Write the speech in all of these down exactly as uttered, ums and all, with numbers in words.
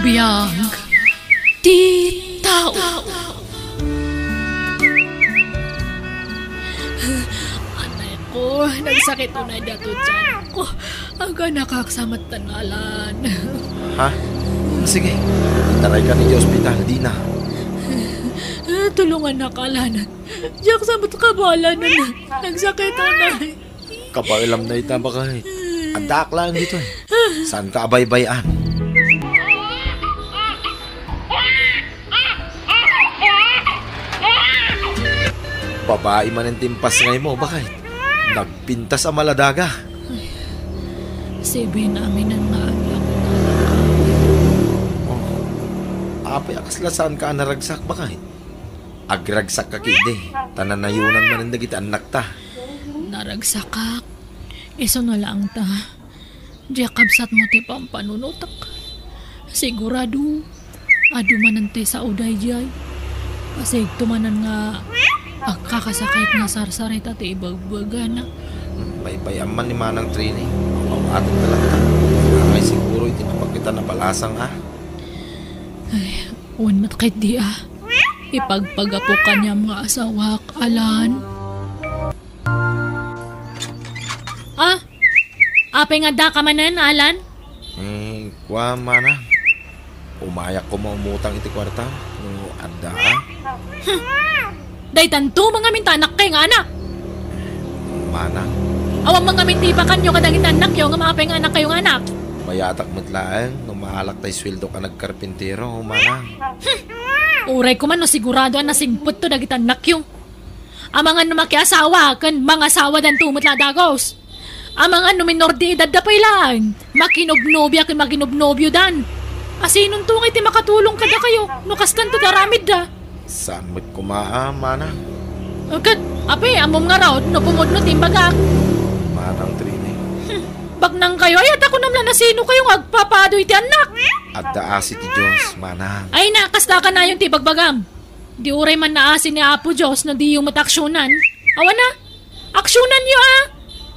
Biag ti tao. Anay ko, nagsakit unay daytoy tiyan ko. Aganakak sa met, Alan. Ha? Sige, itaray ka ni ospital, dina. Tulunganak, Alan. Diak sa met kabaelan. Nagsakit unay. Kabaelam dayta, baket. Addaak laeng ditoy. Saanka a baybay-an. Babai manen ti impasngaymo, baket. Nagpintas a maladaga. Ay, seven aminen nga anak. Oh, apay a kasla saanka a naragsak, baket? Agragsak ka ketdi, ta nanayonan manen dagiti annakta. Naragsakak. Isuna laeng ta, diak kabsatmo ti pampanunotak. Sigurado, adu manen ti sao daydiay. Kasigto manen nga agkakasakit nga sarsarita ti ibagbagana. Baybay-am man ni Manang Trini. Aw-awaten ka latta. Ay, siguro iti napakitan a balasang, a. Ay, wen met ketdi, a. Ipagpagapo kaniam nga asawak, Alan. Ah, apay nga addaka manen, Alan? Eh, kua, Manang. Umayak koma umutang iti kuarta no adda, a. Daytanto mangamin ta annakkayo nga anak. Manang. Awan mangamin ti ibakanyo kadagiti annakyo ngem apay nga annakkayo nga anak? Mayatak met laeng no maalak tay sueldok a nagkarpintero, Manang. Uray koma no sigurado a nasingpetto dagiti annakyo. Amangan no makiasawa ken mangasawadanto met la dagus. Amangan no minor de edadda pay laeng, makinobnobia ken makinobnobiodan. Asinonto ngay ti makatulong kadakayo no kastanto ti aramidda? Saan met koma a, Manang. Ket, apay, ammom ngarud no pumudno ti imbagak? Manang Trini. Hmm, baknangkayo, ay, adda kunam la nasinokayo nga agpapaaduy ti annak? Adda asi ti Dios, Manang. Ay na, kasta kanayon ti ibagbagam. Di uray man naasi ni Apo Dios no diyo met aksionan. Awan a, aksionanyo a!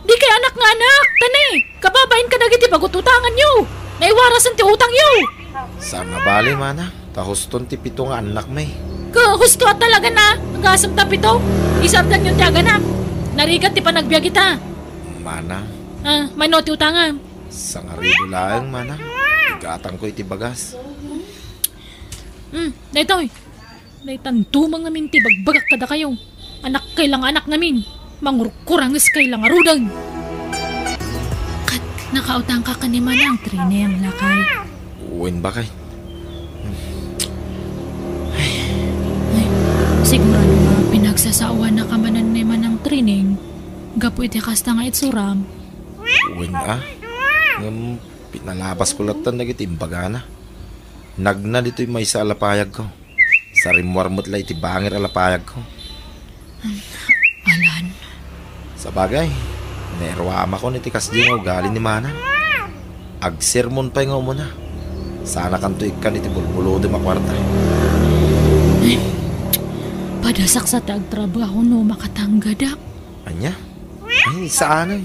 Dikay anak nga anak, ta ne, kababain kadagiti pagut-utanganyo. Naiwarasen ti utangyo. Saan a bale, Manang, ta huston ti pito nga annakmi. Ka, husto a talaga na, agasem ta pito. Isardanyon ti aganak. Narigat ti panagbiag ita. Manang. Ah, mano ti utangam? Sangaribu laeng, Manang. Igatangko iti bagas. Hmm, daytoy. Daytanto mangamin ti ibagbagak kadakayo. Annakkayo la nga anak ngamin. Mangurkuranges kayo la ngaruden. Ket nakautangka ken ni Manang Trineng, lakay? Wen, baket. Ay, sigurado nga pinagsasaoannaka manen ni Manang Trineng gapu iti kasta nga itsuram. Wen a. Ngem pinalabasko latta dagiti imbagana. Nagna ditoy maysa a lapayagko. Sa rimmuar met la iti bangir a lapayagko. Alan. Sabagay, nairuamakon iti kasdi nga ugali ni Manang. Agsermon pay nga umuna. Sanakanto ikkan iti bulbulodem a kuarta. Ay, padasak sa ti agtrabaho no makatanggadak. Ania? Ay, saan ay.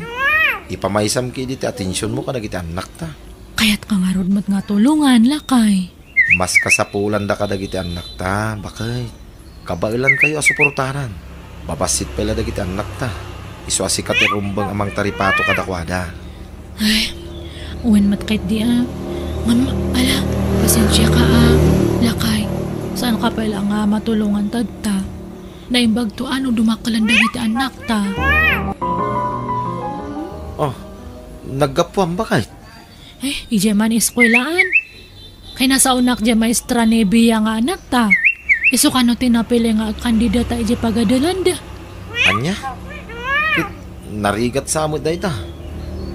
Ipamaysam ketdi ti atensionmo kadagiti annakta. Kayatka ngarud met nga tulongan, lakay? Mas kasapulanda kadagiti annakta, baket. Kabaelankayo a suportaran. Babassit pay la dagiti annakta. Isu a sika ti rumbeng a mangtaripato kadakuada. Ay, wen met ketdi a. Ngem, ala, pasensiaka a, lakay. Saanka pay la nga matulongan tatta? Naimbagto a no dumakkelan dagiti annakta. Oh, naggapuam, baket? Eh, idiay man eskuelaan. Kinasaonak diay maestra ni Bia nga anakta. Isu kano ti napili nga agkandidata idiay pagadelanda. Ania? Ket narigat sa met dayta.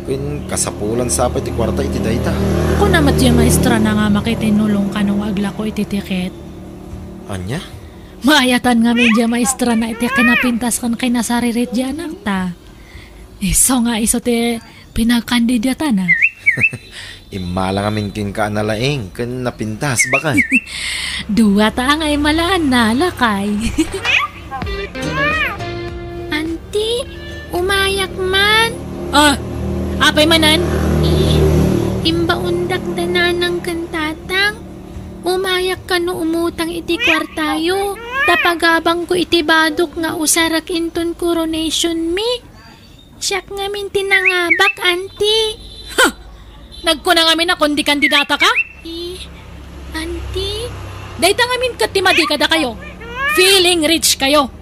Ken kasapulan sa pay ti kuarta iti dayta. Kuna met diay maestrana nga makitinnulong kano nga aglako iti tiket. Ania? Maayatan ngamin diay maestrana iti kinapintas ken kinasaririt diay anakta. Isu nga isu ti pinagkandidatana. Immala ngamin kenka a nalaing ken napintas, baket. Duata nga immalaanna, lakay. Anti, umayak man. Ah, apay manen? Eh, imbaondak da nanang ken tatang. Umayak kano umutang iti kuartayo, ta pagabangko iti badok nga usarek inton coronation mi. Siak ngamin ti nangabak, Auntie. Ha! Nagkuna ngamin a kundi kandidata ka? Eh, Auntie? Dayta ngamin ket ti madi kadakayo. Feeling rich kayo.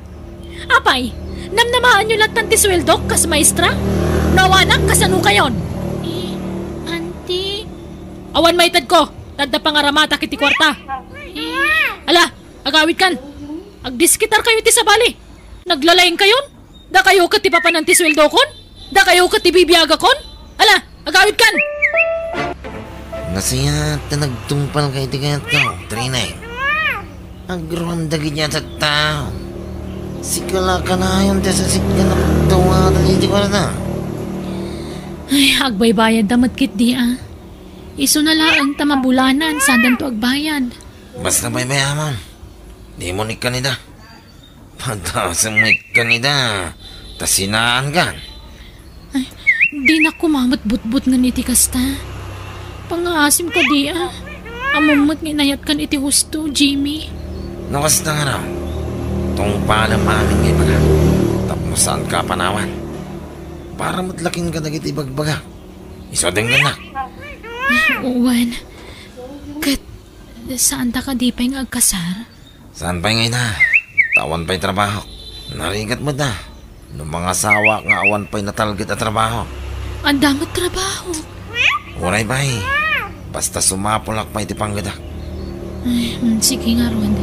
Apay, namnamaanyo lattan ti sueldok kas maestra? No awanak, kasano kayon? Eh, Auntie? Awan maitedko, ta adda pangaramatak iti kuarta. Eh. Ala, agawidkan. Agdiskitar kayo iti sabali. Naglalaing kayon? Dakayo ket ti papanan ti sueldokon? Dakayo ket ti bibiagakon? Ala, agawidkan! Nasayaat ta nagtungpalka iti kayatko, Trinay. Agruam dagiti a tattao. Sika la kanayon ti asasitgan a pagtawatan iti kuarta. Ay, agbaybayadda met ketdi a. Isuna laeng ta mabulanan, saandanto agbayad. Basta baybayamon. Dimo ikkanida. Padasem ikkanida. Ta sinaankan. Ay, dinak koma met butbutngen iti kasta. Pangngaasim kadi a. Ammom met nga inayatkan iti husto, Jimmy. No kasta ngarud, tungpalem amin nga ibaga. Tapno saanka a panawan. Para met la kenka dagiti ibagbagak. Isu a denggennak. Wen, ket saanta kadi pay nga agkasar? Saan pay nga ita? Ta awan pay trabahok. Narigat met a. No mangasawak nga awan pay natalged a trabaho. Adda met trabaho. Uray pay. Basta sumapulak pay ti panggedak. Ay, mm, sige ngarud.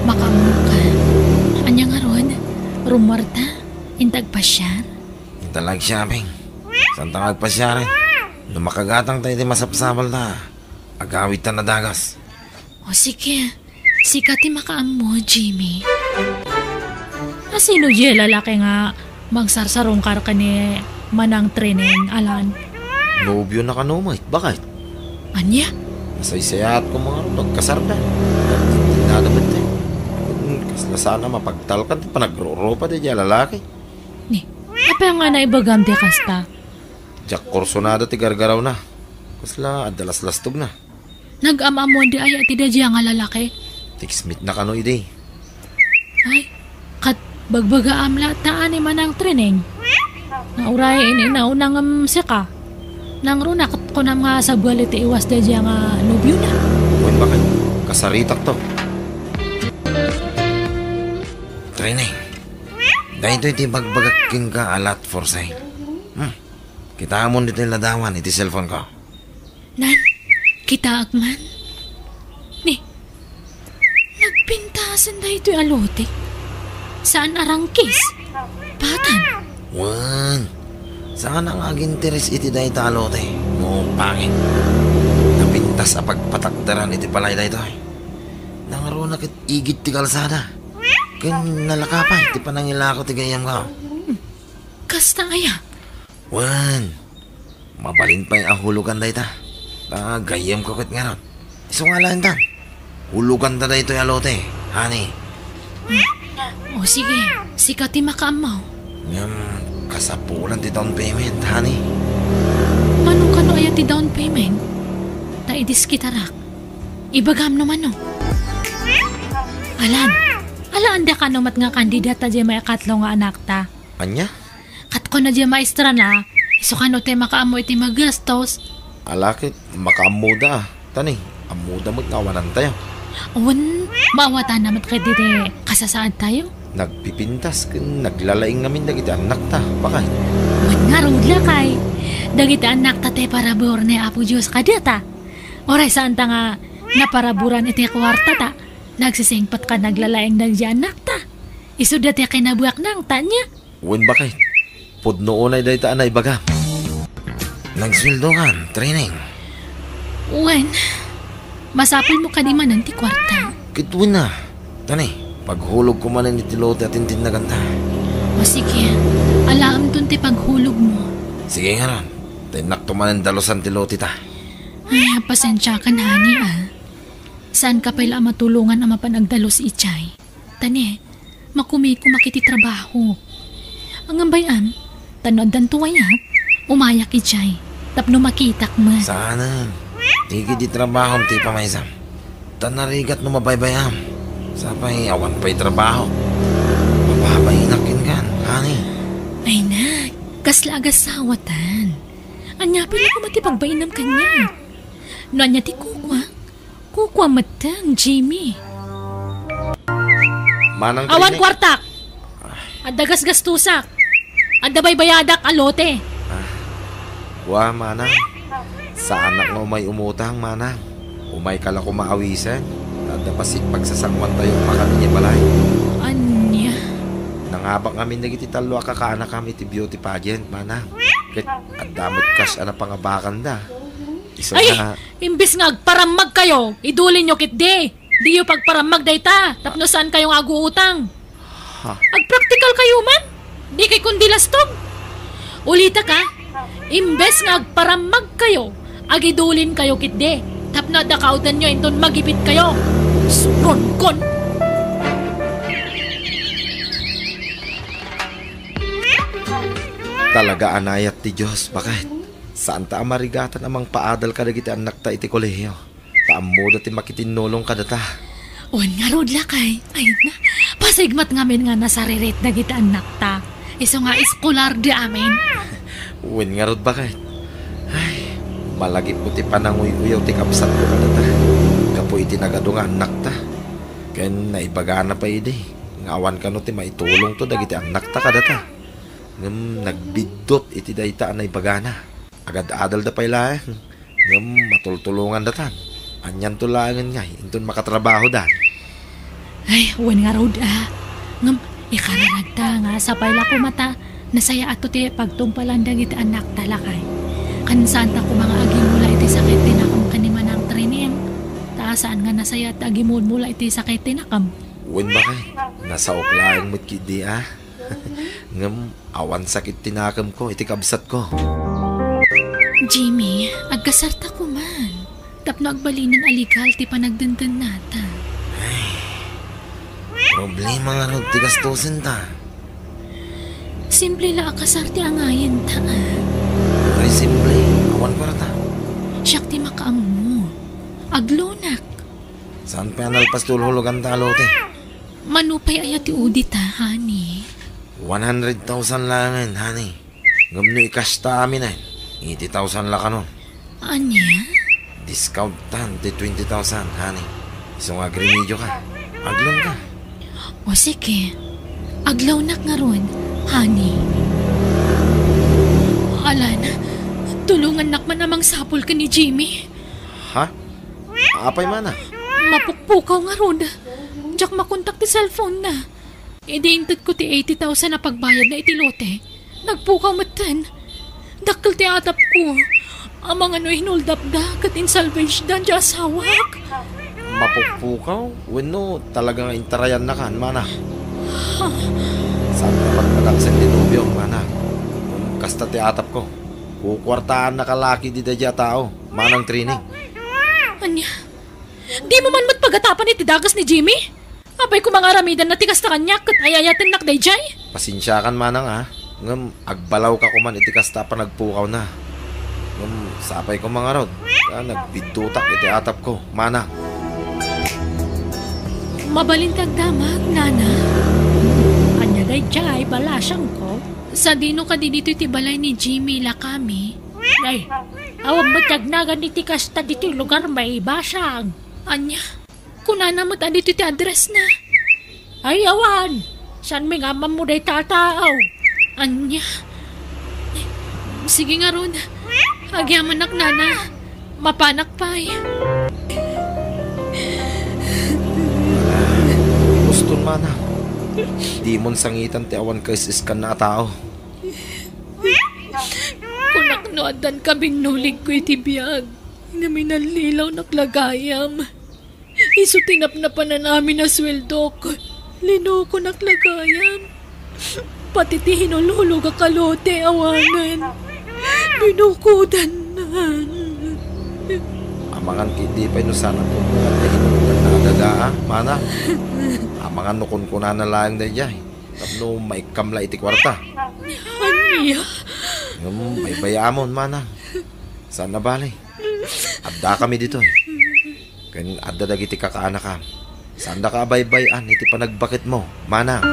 Makaammoka. Ania ngarud? Rummuarta? Inta agpasiar? Inta la agshopping. Saanta nga agpasiaren? No makagatangta iti masapsapulta, agawidta a dagus. O sige, sika ti makaammo, Jimmy. A, sino diay lalaki nga magsarsarungkar ken ni Manang Trineng, Alan? Nobiona kano met, baket? Ania? Nasaysayaat koma ngarud no agkasarda. Nagtindada met, eh. Kasla saan a mapagtalkan ti panagrurupa daydiay a lalaki. Ni, apay nga naibagam ti kasta? Diak kursunada ti gargarawna. Kasla adda laslastogna. Nagam-ammoanda aya ti daydiay nga lalaki? Text meet na kano idi. Ay, ket bagbagaam latta a ni Manang Trineng. Nga uray in-inauna ngem sika. Nangruna ket kunam nga sabali ti iwas daydiay nga nobiona. Wen baket, kasaritakto. Trineng, daytoy ti ibagbagak kenka a lot for sale. Hmm. Kitaemon ditoy ladawan iti cellphone ko. Nan, kitaek man. Ni, nagpintasen daytoy a lote. Saan a rangkis? Patan. Wen, saan a nga aginteres iti dayta a lote. No pangin. Napintas a pagpatakderan iti balay daytoy. Nangruna ket igid ti kalsada. Ken nalaka pay ti panangilako ti gayyemko. Kasta aya? Wen, mabalin pay a hulogan dayta. Ta gayyemko ket ngarud. Isu nga laentan. Huloganta daytoy a lote, honey. O sige, sika ti makaammo. Ngem, kasapulan ti down payment, honey. Mano kano aya ti down payment? Ta idiskitarak. Ibagam no mano. Alan, alaanda kano met nga kandidata diay maikatlo nga anakta. Ania? Ket kuna diay maestra na, isu kano ti makaammo iti magastos. Ala ket, makaammoda a. Ta ni, ammoda met nga awanantayo. Wen, maawatana met ket iti kasasaadtayo. Nagpipintas ken naglalaing ngamin dagiti annakta, baket. Wen ngarud, lakay. Dagiti annakta ti parabur ni Apo Dios kadata. Uray saanta nga naparaburan iti kuartata, nagsisingpet ken naglalaing dagiti annakta. Isuda ti kinabuaknangta, ania? Wen baket, pudno unay dayta a naibagam. Nagsueldokan, Trineng? Wen, masapulmo kadi manen ti kuarta? Ket wen a. Ta ni, paghulogko manen iti lote a tintinnaganta. O sige, alaemton ti paghulogmo. Sige ngarud, ta innakto manen dalusan ti loteta. Ay, pasensiakan, honey, a. Saanka pay la a matulongan a mapan agdalus idiay. Ta ni, makumikoma iti trabaho. Ngem bay-am, ta no addanto aya, umayak idiay, tapno makitak met. Saanen. Igid ti trabahom ti pamaysam. Tan narigat no mabaybayam. Sapay awan pay trabaho. Mapabainak kenkan, honey. Ay, nak, kasla agasawatan. Ania pay la koma ti pagbainam kaniak? No ania ti kukua, kukua metten, Jimmy. Manang Awan Trini. Kuartak! Adda gasgastusak. Adda baybayadak a lote. Ah, kua, manang. Saanak nga umay umutang, manang. Umayka la koma awisen. Ta adda pasit pagsasangoantayo a pakan idiay balay. Ania? Nangabak ngamin dagiti tallo a kakaanakam iti beauty pageant, manang. Ket adda met cash a napangabakanda. Isu Ay! Nga, imbes nga agparammagkayo, idulinyo ketdi. Diyo pagparammag dayta, tapno saankayo nga aguutang. Ha? Agpraktikalkayo man. Di kay kundi lastog. Ulitak, a, imbes nga agparammagkayo, agidulinkayo ketdi. Tapno adda kaudanyo inton magipitkayo. Suronkon! Talaga a nayat ti Dios, baket. Saanta a marigatan a mangpaadal kadagiti annakta iti kolehio. Ta ammoda ti makitinnulong kadata. Wen ngarud, lakay. Ay na, pasigmat ngamin nga nasaririt dagiti annakta. Isu nga eskolarda amin. Wen ngarud, baket. Ay, malagipko ti pananguy-uyaw ti kabsatko kadata. Gapu iti nagadu nga annakta. Ken naibagana pay idi nga awan kano ti maitulongto dagiti annakta kadata. Ngem nagbiddut iti dayta a naibagana. Agad-adalda pay laeng. Ngem matultulongandatan. Anianto laengen ngay inton makatrabahodan? Ay, wen ngarud, a. Ngem ikararagta nga sapay la koma ta nasayaatto ti pagtungpalan dagiti annakta, lakay. Ken saanta koma nga agimula iti sakit ti nakem ken ni Manang Trining. Ta saan nga nasayaat ti agimulmula iti sakit ti nakem. Wen, baket. Nasaok laeng met ketdi, a. Ngem awan sakit ti nakemko iti kabsatko. Jimmy, agkasarta koman. Tapno agbalinen a legal ti panagdendennata. Ay, problema ngarud ti gastosenta. Simple la a kasar ti angayenta, a. Ay, simple. Awan kwarta. Siak ti makaammo. Aglonak. Saan pay a nalpas ti hulhuloganta a lote? Mano pay aya ti udita, honey? One hundred thousand laengen, honey. Ngem no i-cash ta aminen, eighty thousand la kanon. Ania? Discount tan ti twenty thousand, honey. Isu nga agremedioka. Agloanka. O sige. Agloanak ngarud, honey. Alan, tulongannak man a mangsapul ken ni Jimmy. Ha? Apay mana? Mapukpukaw ngarud. Diak makontak ti cellphone-na. Idi intedko ti eighty thousand a pagbayadna iti lote, nagpukaw metten. Dakkel ti atapko. Amangan no hinoldapda ket insalvageda ti asawak. Mapukpukaw? Wenno talaga nga intarayannakan, mana? Ha? Saan nga pagpadaksen ti nobiom, mana? Kasta ti atapko. Kukuartaannaka la ketdi daydiay a tao, Manang Trining. Ania? Dimo man met pagatapan iti dagus ni Jimmy? Apay koma nga aramidenna ti kasta kaniak ket ay-ayatennak daydiay? Pasensiakan, manang, a. Ngem agbalawka koman iti kasta a panagpukawna. Ngem sapay koma ngarud ta nagbiddutak iti atapko, manang. Mabalin ti agdamag, nana. Ania daydiay, balasiangko? Sadino kadi ditoy ti balay ni Jimmy, lakami? Ay, awan met ti agnagan iti kasta ditoy lugar, maibasang. Ania? Kunana met a ditoy ti address-na. Ay, awan. Saanmi nga ammammo dayta a tao? Ania? Sige ngarud. Agyamanak, nana. Mapanak pay. Uston, manang. Dimon sangitan ti awan kaisiskanna a tao. Kunak no addan kabinnuligko iti biag, ngem inallilawnak la gayam. Isu ti napnapanan amin a sueldok. Linokonak la gayam. Pati ti hinulhulogak a lote awanen. Binukodannan. Amangan ketdi pay no saan a pummungan ti hinukodanna a daga, a, manang. Amangan no kunkunana laeng daydiay. Tapno maikkam la iti kuarta. Ania? Ngem baybayamon, manang. Saan a bale. Addakami ditoy. Ken adda dagiti kakaanakam. Saandaka a baybay-an iti panagbaketmo, manang.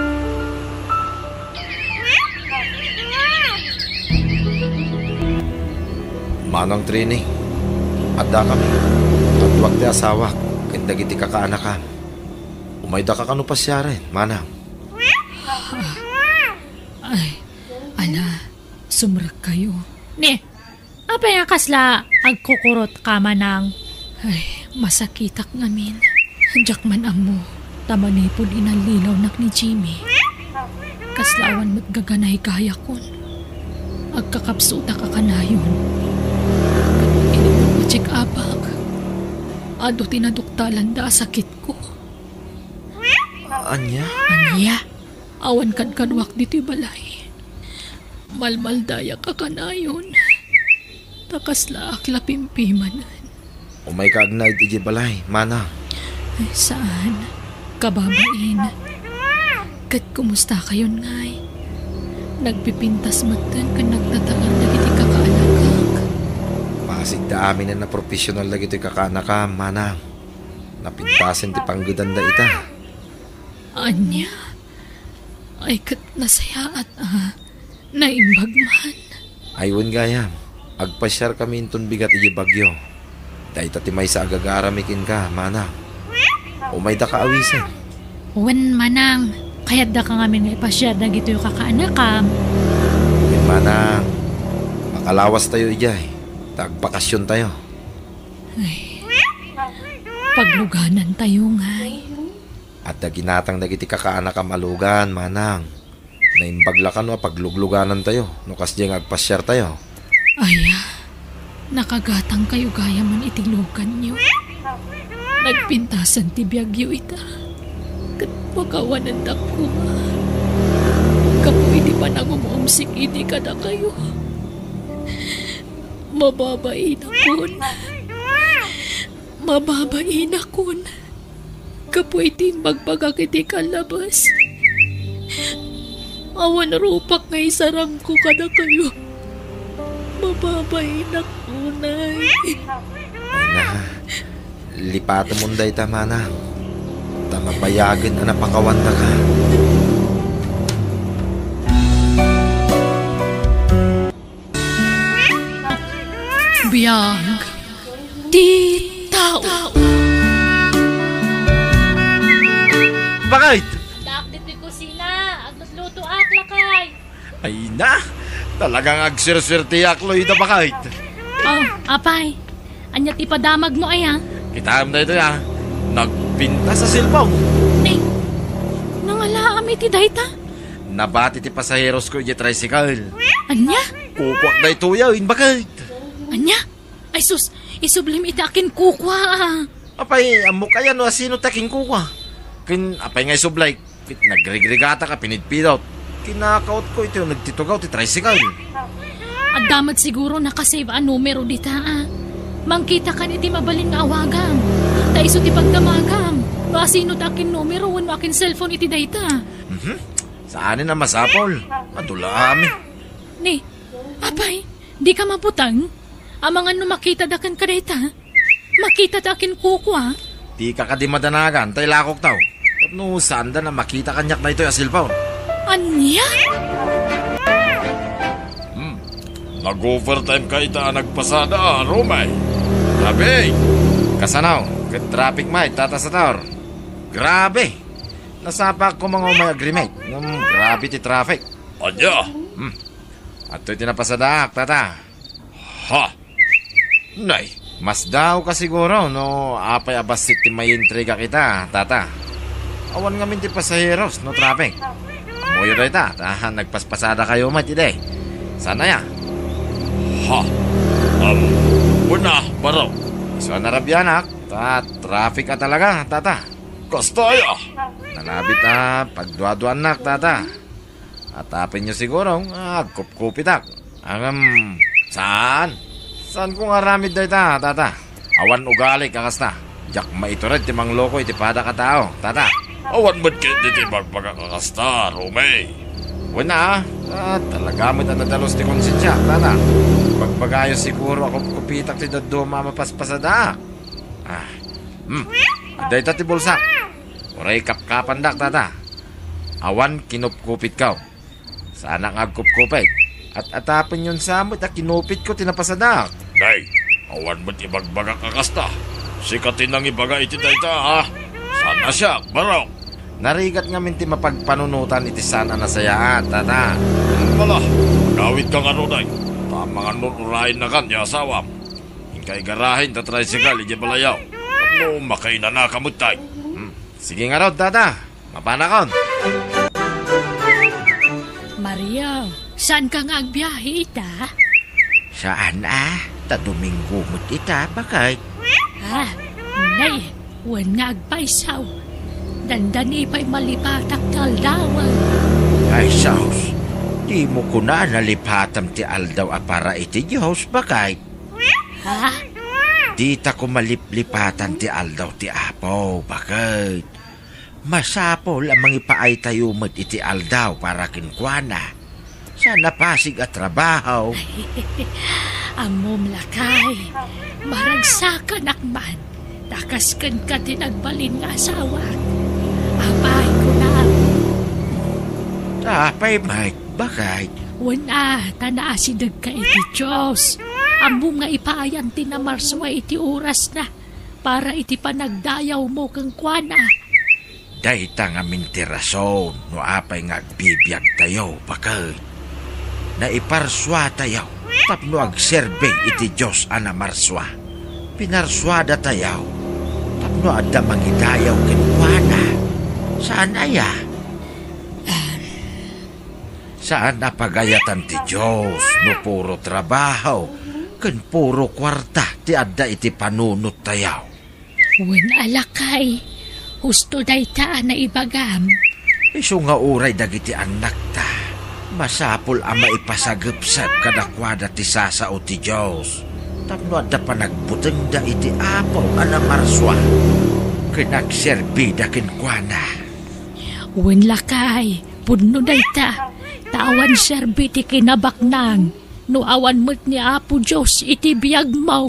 Manang Trini, addakami. Kaduak ti asawak ken dagiti kakaanakam. Umaydaka kano pasiaren, manang. Ay, ala, sumrekkayo. Ne, apay a kasla agkukurotka, manang? Ay, masakitak ngamin. Diak man ammo, ta manipud inallilawnak ni Jimmy, kasla awan met gaganay gayakon. Agkakapsutak a kanayon. Ket idi nagpa-check-upak, adu ti naduktalanda a sakitko. Ania? Ania? Awan kadkaduak ditoy balay. Malmaldayak a kanayon. Ta kaslaak la pimpimanen. Umayka agnaed idiay balay, manang. Ay, saan. Kababain. Ket kumustakayon ngay? Nagpipintas metten ken nagtataar dagiti kakaanakak. Pasigda aminen a profesional dagitoy kakaanakam, manang. Napintasen ti panggedanda ita. Ania? Ay, ket nasayaat a naimbag man. Ay, wen gayam, agpasiarkami inton bigat iti bagyo. Dayta ti maysa a gagarami kenka, manang. Umaydaka awisen. Wen, manang, kayatdaka ngamin nga ipasiar dagitoy kakaanakam. Wen, manang, makalawastayo idiay, ta agbakasiontayo. Ay, pagluganantayo ngay. Adda ginatang dagiti kakaanakam a lugan, manang. Naimbag la kano a paglugluganantayo no kasdiay nga agpasiartayo. Aya, nakagatangkayo gayam iti luganyo. Nagpintasen ti biagyo ita. Ket makawanendak koma. Gapu iti panangum-umsik idi kadakayo. Mababainakon. Mababainakon. Gapu iti imbagbagak iti kallabes. Awan rupak nga isarangko kadakayo. Mababainak unay. Ay na, lipatemon dayta, manang. Ta mabayagen a napakawannaka. Biag ti tao. Bakit? Addaak ditoy kusina. Agluto-lutoak, lakay. Ay na, talagang agsuersuerteak, Loida, bakit? Oh, apay. Ania ti padamagmo aya? Kitaem daytoy, a. Nagpintas a cellphone. Nay, nangalaam iti dayta? Nabati ti pasaherosko idiay tricycle. Ania? Kukuak daytoy, a, imbakit. Ania? Ay sus, isublim iti akinkukua, a. Apay, ammok aya no asino ti akinkukua? Ken apay nga isubli? Ket nagrigrigatak a pinidpidot. Kinakautko iti uneg ti tugaw ti tricycle. Adda met siguro nakasave a numero dita, a. Mangkitakan iti mabalin nga awagam. Ta isu ti pagdamagam no asino ti akinnumero wenno akinselpon iti dayta. Mhm. Saanen a masapul. Adu la amin. Ni, apay, dika mabuteng? Amangan no makitadaken kadayta? Makita ti akinkukua? Dika kadi madanagan, ta ilakoktaw. Tapno saanda a makita kaniak daytoy a cellphone. Ania? Hmm. Nag-overtime ka ita a nagpasada, a, Romay. Grabe! Kasano? Ket traffic may, Tata Sator. Grabe! Nasapaak koma nga umay agrimate. Ngem grabe ti traffic. Ania? Hmm. Adtoy ti napasadaak, Tata. Ha? Nay, masdaawka siguro no apay a bassit ti maintrigak ita, Tata. Awan ngamin ti pasaheros no traffic. Ammoyo dayta, ta nagpaspasadakayo met idi. Saan aya? Ha? Am, wen a, baro. Isu a narabianak, ta traffic a talaga, Tata. Kasta aya? Nalabit a pagduaduaannak, Tata. Atapenyo siguro nga agkupkupitak. Ngem, saan? Saanko nga aramid dayta, Tata. Awan ugalik a kasta. Diak maitured ti mangloko iti padak a tao, Tata. Awan met ketdi ti ibagbagak a kasta, Romay. Wen a, a, talaga met a nadalus ti konsensiak, Tata. Ibagbagayo siguro a kupkupitak ti dadduma a mapaspasadaak. A, Hmm, adda ita ti bulsak. Uray kapkapandak, tata. Awan kinupkupitko. Saanak nga agkupkupit. At-atapenyon sa met a kinupitko ti napasadaak. Nay, awan met ibagbagak a kasta. Sika ti nangibaga iti dayta, ha? Saan a siak, barok? Narigat ngamin ti mapagpanunotan iti saan a nasayaat, tata. Ala, agawidka ngarud, ay. Ta amangan no urayennakan ti asawam. Inka igarahen ta tricycle idiay balayaw. Tapno makainanaka met, ay. Hmm. Sige ngarud, tata. Mapanakon. Maria, saanka nga agbiahe ita? Saan a, ta Domingo met ita, baket. Ah, nay, wen nga agpayso. Dandani pay malipatak ti aldawen. Ay, sus, dimo kuna a nalipatam ti aldaw a para iti Dios, baket. Ha? Dita koma liplipatan ti aldaw ti Apo, baket. Masapul a mangipaaytayo met iti aldaw para kenkuana. Saan a pasig a trabaho. Ammom, lakay, maragsakanak man, ta kas kenka ti nagbalin nga asawak. Apay, kunam. Ta apay met, baket? Wen a, ta naasidegka iti Dios. Ammom nga ipaayan ti namarsua iti orasna para iti panagdayawmo kenkuana. Dayta ngamin ti rason no apay nga agbibiagtayo, baket. Naiparsuatayo tapno agserbi iti Dios a namarsua. Pinarsuadatayo tapno adda mangidayaw kenkuana. Saan aya? Saan a pagayatan ti Dios no puro trabaho ken puro kuarta ti adda iti panunottayo. Wen a, lakay, husto dayta a naibagam. Isu nga uray dagiti annakta, masapul a maipasagepsep kadakuada ti sasao ti Dios tapno adda panagbutengda iti Apo a namarsua ken agserbida kenkuana. Wen, lakay, pudno dayta, ta awan serbi ti kinabaknang no awan met ni Apo Dios iti biagmo.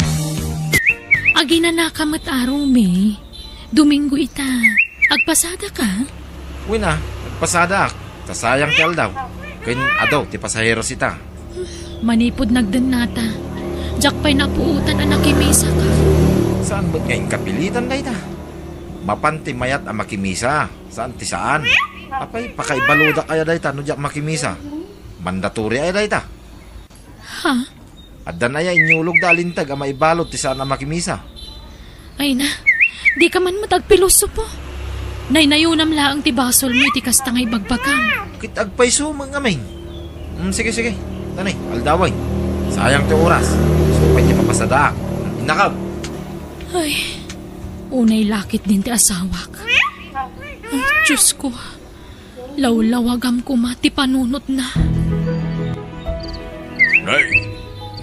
Aginanaka met a, Rumi. Domingo ita. Agpasadaka? Wen a, agpasadaak. Ta sayang ti aldaw. Ken adu ti pasaheros ita. Manipud nagdennata, diak pay napuotan a nakimisaka. Saan met nga inkapilitan dayta? Mapan ti mayat a makimisa, saan ti saan. Apay, pakaibaludak aya dayta no diak makimisa? Mandatory aya dayta? Ha? Addan aya inyulogda a linteg a maibalud ti saan a makimisa? Ay na, dika man met agpilosopo. Naynayonam laeng ti basolmo iti kasta nga ibagbagam. Ket agpayso met ngamin. Mm, sige, sige. Tani, aldawen. Sayang ti oras. Isu pay ti mapasadaak. Innaka. Ay, unay lakit din ti asawak. Ay, Diyos ko. Lawlawagam koma ti panunotna. Nay,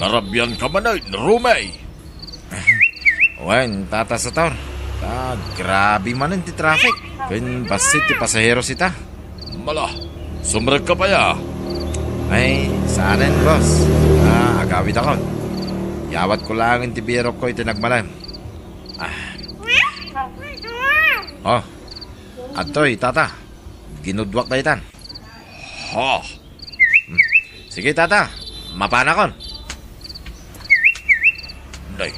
narabianka manen, Rumi? Wen, Tata Sator. Ah, grabe manen ti traffic. Ken bassit ti pasaheros ita. Mala, sumrekka pay a. Ay, saanen, boss. Ah, agawidakon. Yawatko laeng ti birokko iti nagmalem. Ah. Oh, adtoy, Tata. Ginudwak daytan. Ha? Hmm. Sige, Tata. Mapanakon. Nay,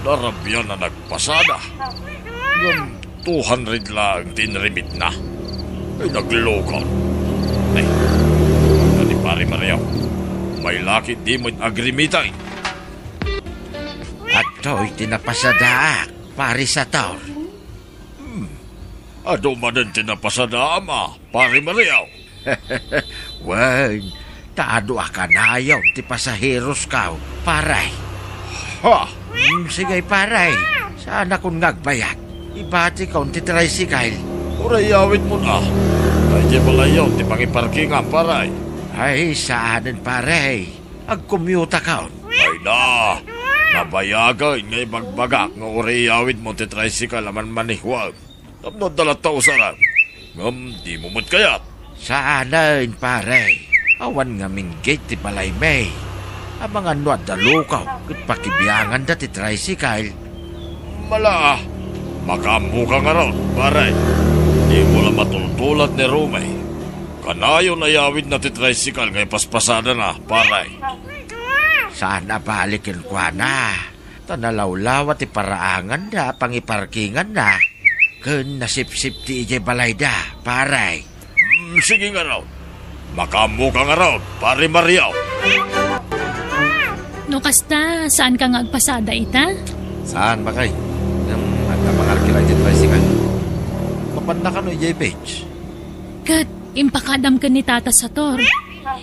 narabian a nagpasada. Ngem two hundred laeng ti inremitna. Ay, naglukan. Nay, ni Pare Mario, may lakit di met agremitay. Adtoy ti napasadaak, Pare Sator. Hmm. Adu manen ti napasadaam a, Pare Mario? Wen, ta adu a kanayon ti pasaherosko, pare. Ha? Hmm, sige, pare. Saanakon nga agbayad. Ibatikon ti tricycle. Uray awidmon a. Daydiay balayyo ti pangiparkingam, pare. Ay, saanen, pare. Agkomyutakon. Ay na, nabayagen nga ibagbagak nga uray iyawidmo ti tricycle a manmanehuem tapno adda latta usaren. Ngem dimo met kayat. Saanen, pare. Awan ngamin gate ti balaymi. Amangan no adda lukaw ket pakibianganda ti tricycle. Mala, ah. Makaammoka ngarud, pare. Dimo la matultulat ni Romy. Kanayon ayawidna ti tricycle nga ipaspasadana, pare. Saan a bali kenkuana. Ta nalawlawa ti paraanganna a pangiparkinganna. Ken nasipsipti idiay balayda, pare. Mm, sige ngarud. Makaammoka ngarud, pare Mario. No kasta, saanka nga agpasada ita? Saan, bakay? Ngem adda mangarkila iti tricycle. Mapanna kano idiay beach? Ket impakadam ken ni Tata Sator.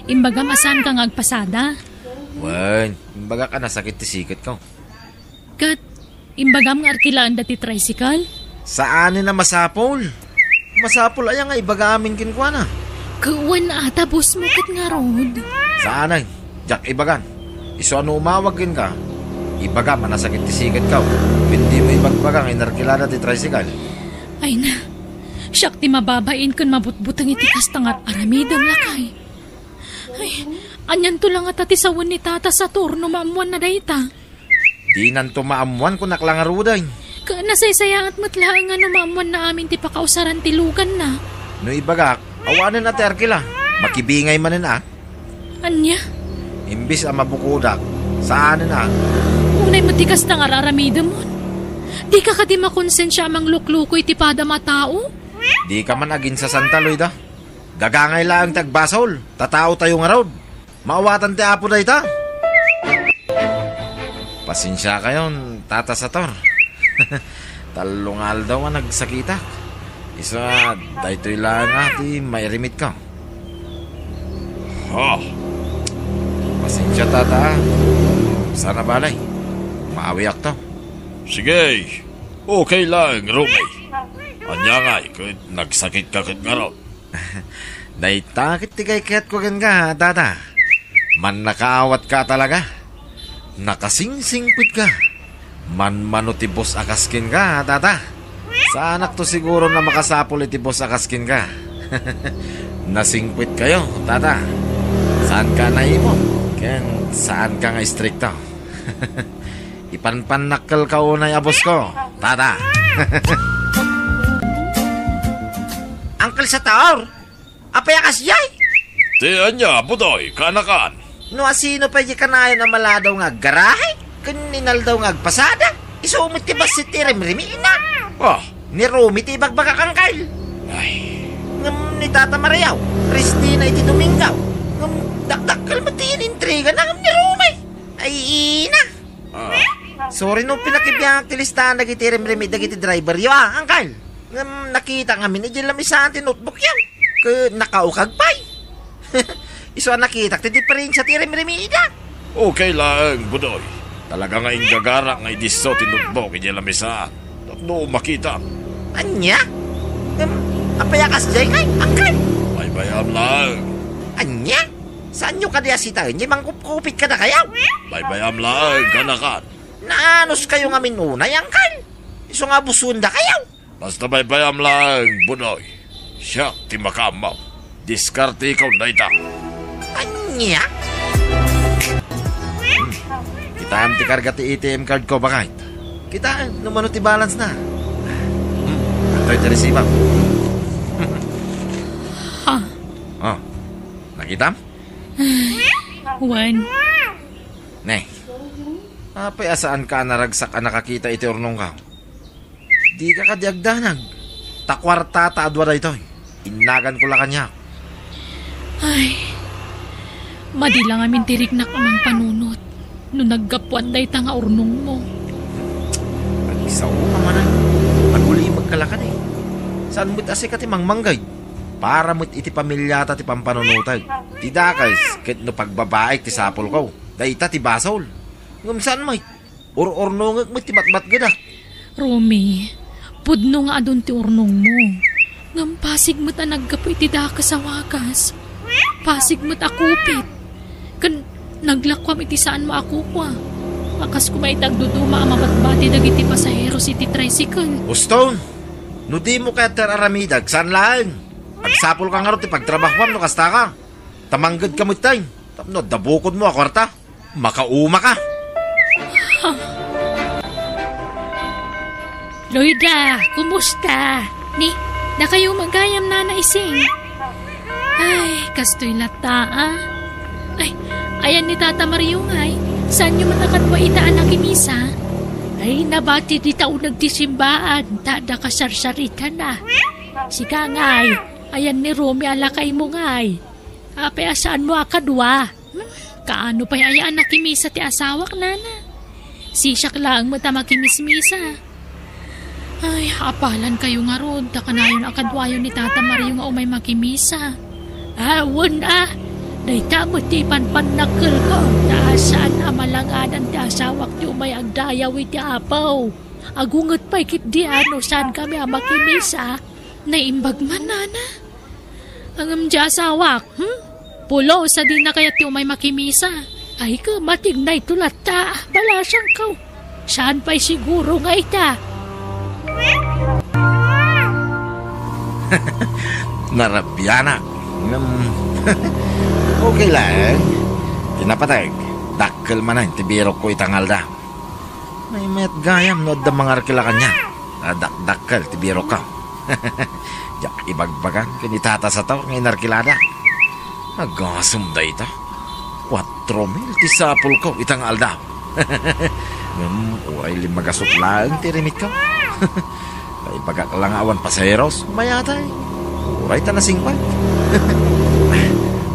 Imbagam a saanka nga agpasada. Wen, imbagak a nasakit ti siketko. Ket imbagam nga arkilaanda ti tricycle? Saanen a masapul. Masapul aya nga ibaga amin kenkuana? Ket wen a, ta boss mo ket ngarud. Saanen, diak ibagan. Isu a no umawag kenka, ibagam a nasakit ti siketko. Ken dimo ibagbaga nga inarkilada ti tricycle. Ay na, siak ti mababain ken mabutbuteng iti kasta nga aramidem, lakay. Ay, anianto la ngata ti sawen ni Tata Sator no maammoanna dayta? Dinanto maammoan, kunak la ngaruden. Ket nasaysayaat met laeng nga no maammoanna amin ti pakausaran ti luganna. No ibagak, awanen a ti arkila. Makibingay manen a. Ania? Imbis a mabukodak, saanen a. Unay met ti kasta nga ar-aramidemon. Dika kadi makonsensia a manglukluko iti padam a tao? Dika man aginsasanta, Loida. Gagangay laeng ti agbasol, ta taotayo ngarud. Maawatan ti Apo dayta. Pasensiakayon, Tata Sator. Tallo nga aldaw a nagsakitak. Isu a, daytoy laeng a ti mairimitko. Ha? Pasensia, Tata, a. Saan a bale. Maawiakto. Sige. Okay laeng, Romy. Ania ngay, ket nagsakitka ket ngarud? Dayta ket ti kaykayatko kenka, Tata. Mannakaawatka talaga. Nakasingsingpetka. Manmano ti boss a kas kenka, Tata. Saanakto siguro a makasapul iti boss a kas kenka. Nasingpetkayo, Tata. Saanka a naimon, ken saanka nga istrikto. Ipanpannakkelka unay a boss ko, Tata. Uncle Sator, apay a kasdiay? Ti ania, Budoy, kaanakan? No asino pay di kanayon a maladaw nga aggarahe, ken inaldaw nga agpasada, isu met ti bassit ti rimriminak. Ah. Ni Romy ti ibagbagak, Uncle. Ay. Ngem ni Tata Mario, Christina iti Domingo. Ngem dakdakkel met ti inintrigana ngem ni Romy. Ay, ina. Ah. Sorry no pinakibiangak ti listahan dagiti rimrimi dagiti driveryo, ah, Uncle. Ngem nakitak ngamin idiay lamisaan ti notebookyo. Ket nakaukag pay. Isu a nakitak ti diferensia ti rimrimida. Okay laeng, Budoy. Talaga nga inggagarak nga idisso ti notebook idiay lamisaan. Tapno makitam. Ania? Ngem, apay a kasdiay ngay, Uncle? Baybayam laeng. Ania? Saanyo kadi a sitaen, di mangkupkupit kadakayo? Baybayam laeng, kaanakan. Naanuskayo ngamin unay, Uncle. Isu nga abusendakayo. Basta baybayam laeng, Budoy. Siak ti makaammo. Diskartekon dayta. Ania? Hmm. Kitaem ti karga ti A T M card ko, bakay. Kitaem no mano ti balance na. Hmm. Adtoy ti resibo. Ha? Oh. Nakitam? Wen. Ne. Apay a saanka a naragsak a nakakita iti urnongko? Dika kadi agdanag. Ta kuarta ta adua daytoy. Innaganko la kaniak. Ay, madi la ngamin ti riknak a mangpanunot no naggapuan dayta nga urnongmo. Agisaoka manen. Agulimekka la kadi. Saan met a sika ti mangmanggay? Para met iti pamiliata ti pampanunotek. Ti dakes ket no pagbabaek ti sapulko, dayta ti basol. Ngem saan met. Ur-urnongek met ti matmatgedak. Romy, pudno nga adun ti urnongmo. Ngem pasig met a naggapu iti dakes a wagas. Pasig met a kupit. Ken naglakuam iti saanmo a kukua. A kas koma iti agduduma a mabatbati dagiti pasaheros iti tricycle. Uston, no dimo kayat ti ar-aramidek, saan laeng. Agsapulka ngarud ti pagtrabahuam no kastaka. Ta manggedka met tay. Tapno adda bukodmo a kuarta. Makaumaka. Loida, kumusta? Ni, dakayo met gayam, Nana Ising? Ay, kastoy latta, a. Ay, ayan ni Tata Mario ngay, saanyo met a kadua ita a nakimisa? Ay, nabati dita uneg ti simbaan, ta adda kasarsaritana. Sika ngay, ayan ni Romy a lakaymo ngay. Apay a saanmo a kadua? Hmm, kaano pay aya a nakimisa ti asawak, Nana? Sisiak laeng met a makimismisa. Ay, apalan kayo ngarud, ta kanayon a kaduayo ni Tata Mario nga umay makimisa. Awan a, dayta met ti ipanpannakkelko, ta saan a malangadan ti asawak ti umay agdayaw iti Apo. Agunget pay ketdi a no saan kami a makimisa. Naimbag man, Nana. Ngem diay asawak, hmm? Pulos a dina kayat ti umay makimisa. Ay, ket matignay to latta, balasangko. Saan pay siguro nga ita? Narabianak. Ngem, okay laeng. Ti napateg, dakkel manen ti birokko ita nga aldaw. Maymayat gayam no adda mangarkila kaniak. Dakdakkel ti birokko. Diak ibagbagan ken ni Tata Sator nga inarkilada. Agasem dayta. Kuatro mil ti sapulko ita nga aldaw. Ngem uray limmagasut laeng ti rimitko. Naibagak la nga awan pasaheros, mayatay. Uray ta nasingpet.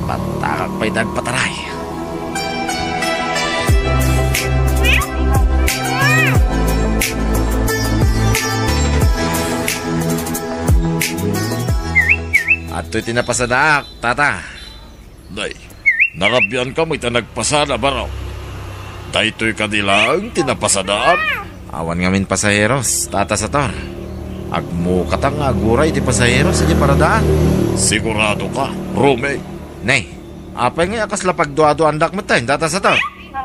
Patakak pay dagpataray. Adtoy ti napasadaak, Tata. Nay, narabiankam ita nagpasada, baro. Daytoy kadi laeng ti napasadaam? Awan ngamin pasaheros, Tata Sator. Agmukata nga aguray ti pasaheros idiay paradaan. Sigurado ka, Romy? Nay, apay ngay a kasla pagduaduaandak met, Tata Sator?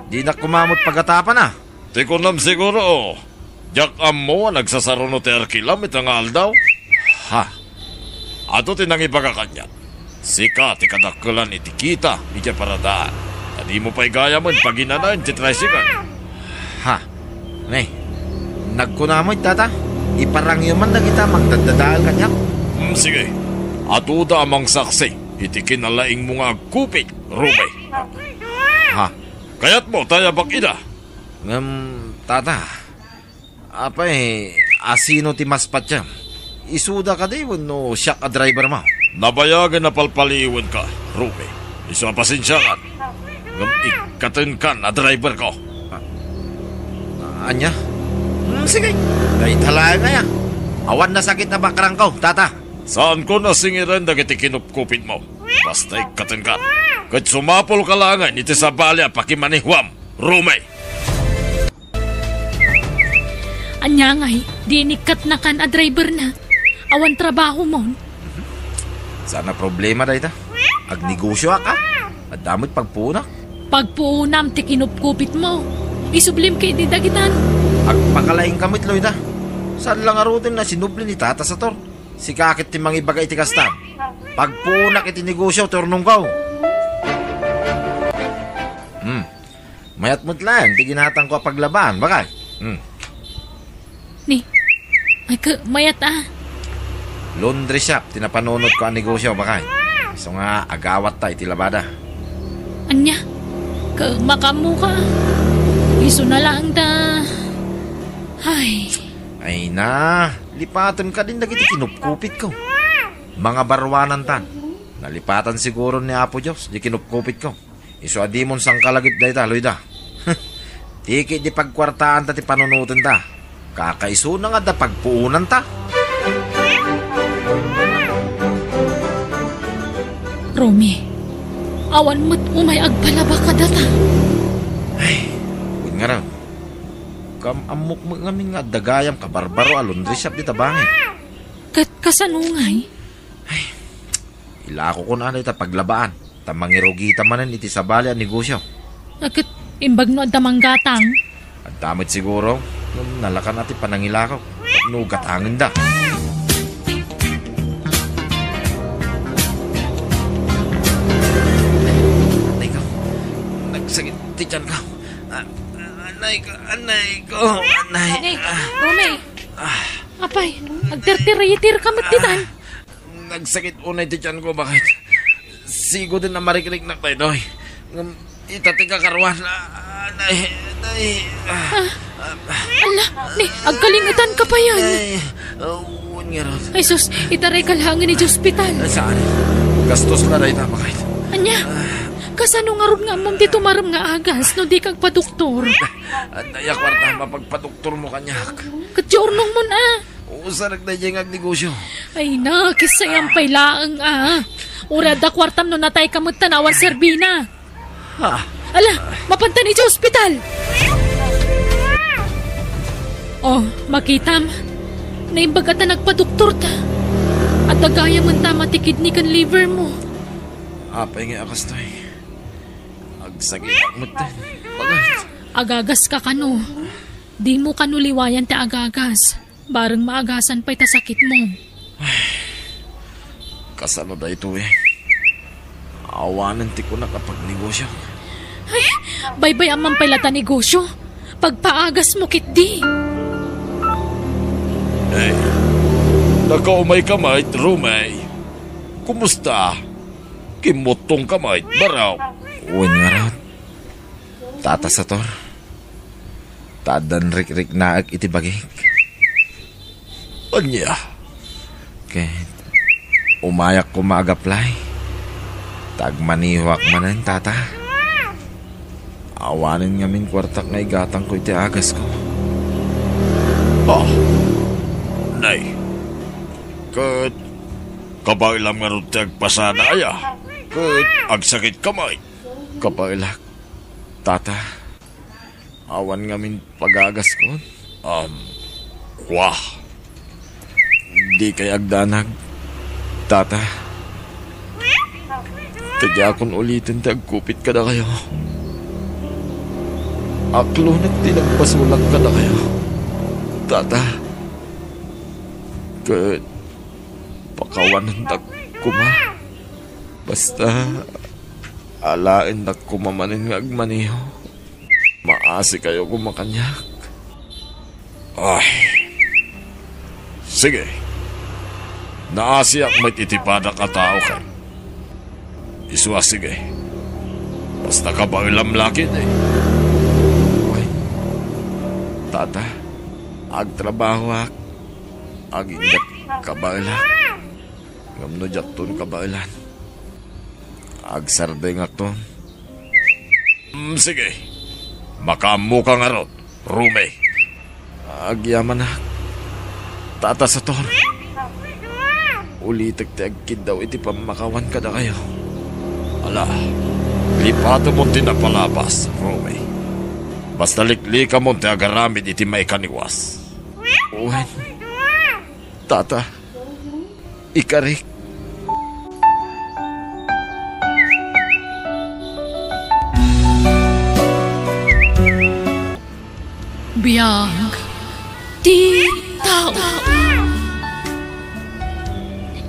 Dinak koma met pagatapana. Ti kunam siguro, diak ammo a nagsasaruno ti arkilam ita nga aldaw. Ha? Adu ti nangibaga kaniak. Sika ti kadakkelan iti kita idiay paradaan. Ta dimo pay gayamen paginanaen ti tricycle. Ha? Ne? Nagkuna met, Tata? Iparangyo man dagita mangdaddadael kaniak. Hmm, sige. Aduda a mangsaksi iti kinalaingmo nga agkupit, Romy. Ha? Kayatmo ta ayabak ida? Ngem, Tata, apay, asino ti mas patiem? Isuda kadi wenno siak a driver mo? Nabayagen a palpaliiwenka, Romy. Isu a pasensiakan. Ngem ikkatenkan a driverko. A-, ania? Hmm, sige. Dayta laeng aya. Awan nasakit a bakrangko, Tata. Saanko nasingiren dagiti kinupkupitmo. Basta ikkatenkan. Ket sumapulka laengen iti sabali a pakimanehuam, Romy. Ania ngay, di inikkatnakan a driverna? Awan trabahomon? Saan a problema dayta. Agnegosioak, a. Adda met pagpuonak. Pagpuonam ti kinupkupitmo. Isublim ketdi dagitan. Agpakalaingka met, Loida. Saan la ngaruden a sinubli ni Tata Sator? Sika ket ti mangibaga iti kasta. Pagpuonak iti negosio ti urnongko. Hmm. Mayat met laeng ti ginatangko a paglabaan, bakay. Hmm. Ni, ay, ke, mayat a. Laundry shop ti napanunotko a negosio, bakay. Isu nga agawatta iti labada. Ania? Ke, makaammoka. Isuna laeng ta. Ay. Ay na, lipaten kadin dagiti kinupkupitko. Mangabaruanantan. Nalipatan siguro ni Apo Dios di kinupkupitko. Isu a dimon sangkalagip dayta, Loida. Tiki di pagkuartaanta ti panunotenta. Kakaisuna nga adda pagpuonanta. Romy, awan met umay agpalaba kadata. Ay, wen ngarud. Kam-ammok met ngamin nga adda gayam kabarbaro a laundry shop dita bangir. Ket kasano ngay? Ay, ilakokon a dayta paglabaan, ta mangirugita manen iti sabali a negosio. A, ket imbag no adda manggatang? Adda met siguro, ngem nalakan a ti panangilako, no gatangenda. Anay ko, nagsakit ti tiyan ko. Ah, anay ko, anay ko, anay. Ni, ah. Romy. Ah. Apay, agtirtirayitirka met ditan. Ah, nagsakit unay ti tiyanko, baket. Sigoden a marikriknak daytoy. Ngem ita ti kakaruan. Ah, nay, nay, ah, ah, ala, ni, agkalingetanka payen. Nay, ah, wen ngarud. Ay sus, itarayka laengen iti ospital. Saan? Gastos la dayta, baket. Ania? Ah. Kasano ngarud nga ammom ti tumarem nga agas no dika agpadoktor? Adda aya kuarta a mapagpadoktormo kaniak. Ket ti urnongmon a? Usarek daydiay nga agnegosio. Ay na, kisayan pay laeng a. Uray adda kuartam no natayka met ta awan serbina. Ha? Ala, mapantan iti ospital. Oh, makitam. Naimbag a ta nagpadoktorta. Adda gayamen ta ti kidney ken liver mo. Apay nga a kastoy? Agsakit metten. Baket. Agagaska kano. Dimo kano liwayan ti agagas. Bareng maagasan pay ta sakitmo. Kasano daytoy? Awanen ti kunak a pagnegosio. Ay, baybay-am man pay la ta negosio. Pagpaagasmo ketdi. Hey, nakaumayka met, Rumey. Kumusta? Kimmuttongka met, baro? Wen ngarud. Tata Sator, ta addan rikriknaek iti bagik. Ania? Ket umayak koma agaplay, ta agmanehoak manen, Tata. Awanen ngamin kuartak nga igatangko iti agasko. Ah, nay. Ket kabaelam ngarud ti agpasada aya? Ket agsakitka met? Kabaelak, Tata. Awan ngamin pagagaskon. Um, kwa. Dikay agdanag, Tata. Ta diakon uliten ti agkupit kadakayo. Aklonek ti nagbasolak kadakayo, Tata. Ket pakawanendak koma. Basta, alaendak koma manen nga agmaneho. Maasikayo koma kaniak. Ay. Sige. Naasiak met iti padak a tao ken. Isu a sige. Basta kabaelam la ketdi. Wen, Tata, agtrabahoak. Agingga kabaelak. Ngem no diakton kabaelan, agsardengakton. Mm, sige. Makaammoka ngarud, Rumey. Agyamanak, Tata Sator. Ulitek ti agkiddaw iti pammakawan kadakayo. Ala, lipatemon ti napalabas, Rumey. Basta liklikamon ti agaramid iti maikaniwas. Wen, Tata. Ikarik. Biag ti tao.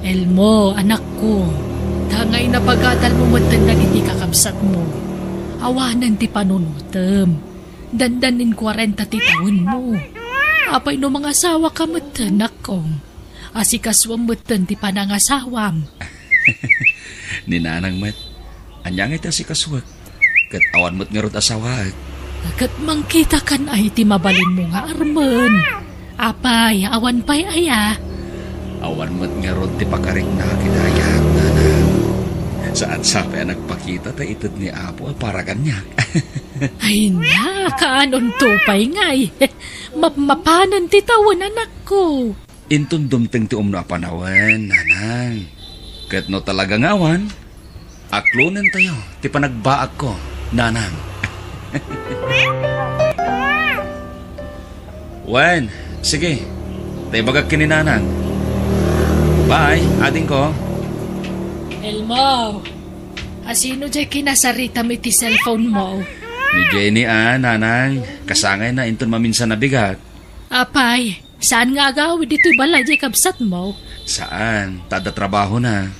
Elmo, anakko, ta ngay napagadalmo metten dagiti kakabsatmo. Awanen ti panunotem. Dandanin kuarenta ti tawenmo. Apay no mangasawaka metten, anakko? Asikasuem metten ti panangasawam. Ni nanang met, ania ngay ti asikasuek? Ket awan met ngarud asawaek. Ket mangkitakan ay ti mabalinmo nga armen. Apay, awan pay aya? Awan met ngarud ti pakariknak iti ayat, nanang. Saan sa pay a nagpakita ta ited ni Apo a para kaniak. Ay na, kaanonto pay ngay. Mapmapanen ti tawen, anakko. Inton dumteng ti umno a panawen, nanang. Ket no talaga nga awan, aklonentayo ti panagbaagko, nanang. Wen, sige. Ta ibagak ken ni nanang. Bye, adingko. Elmo, asino jay kinasaritam iti cellphone mo? Ni Jenny a, nanang. Kasangayna inton maminsan a bigat. Apay, saan nga agawid ditoy balay jay kabsatmo? Saan, ta adda trabahona.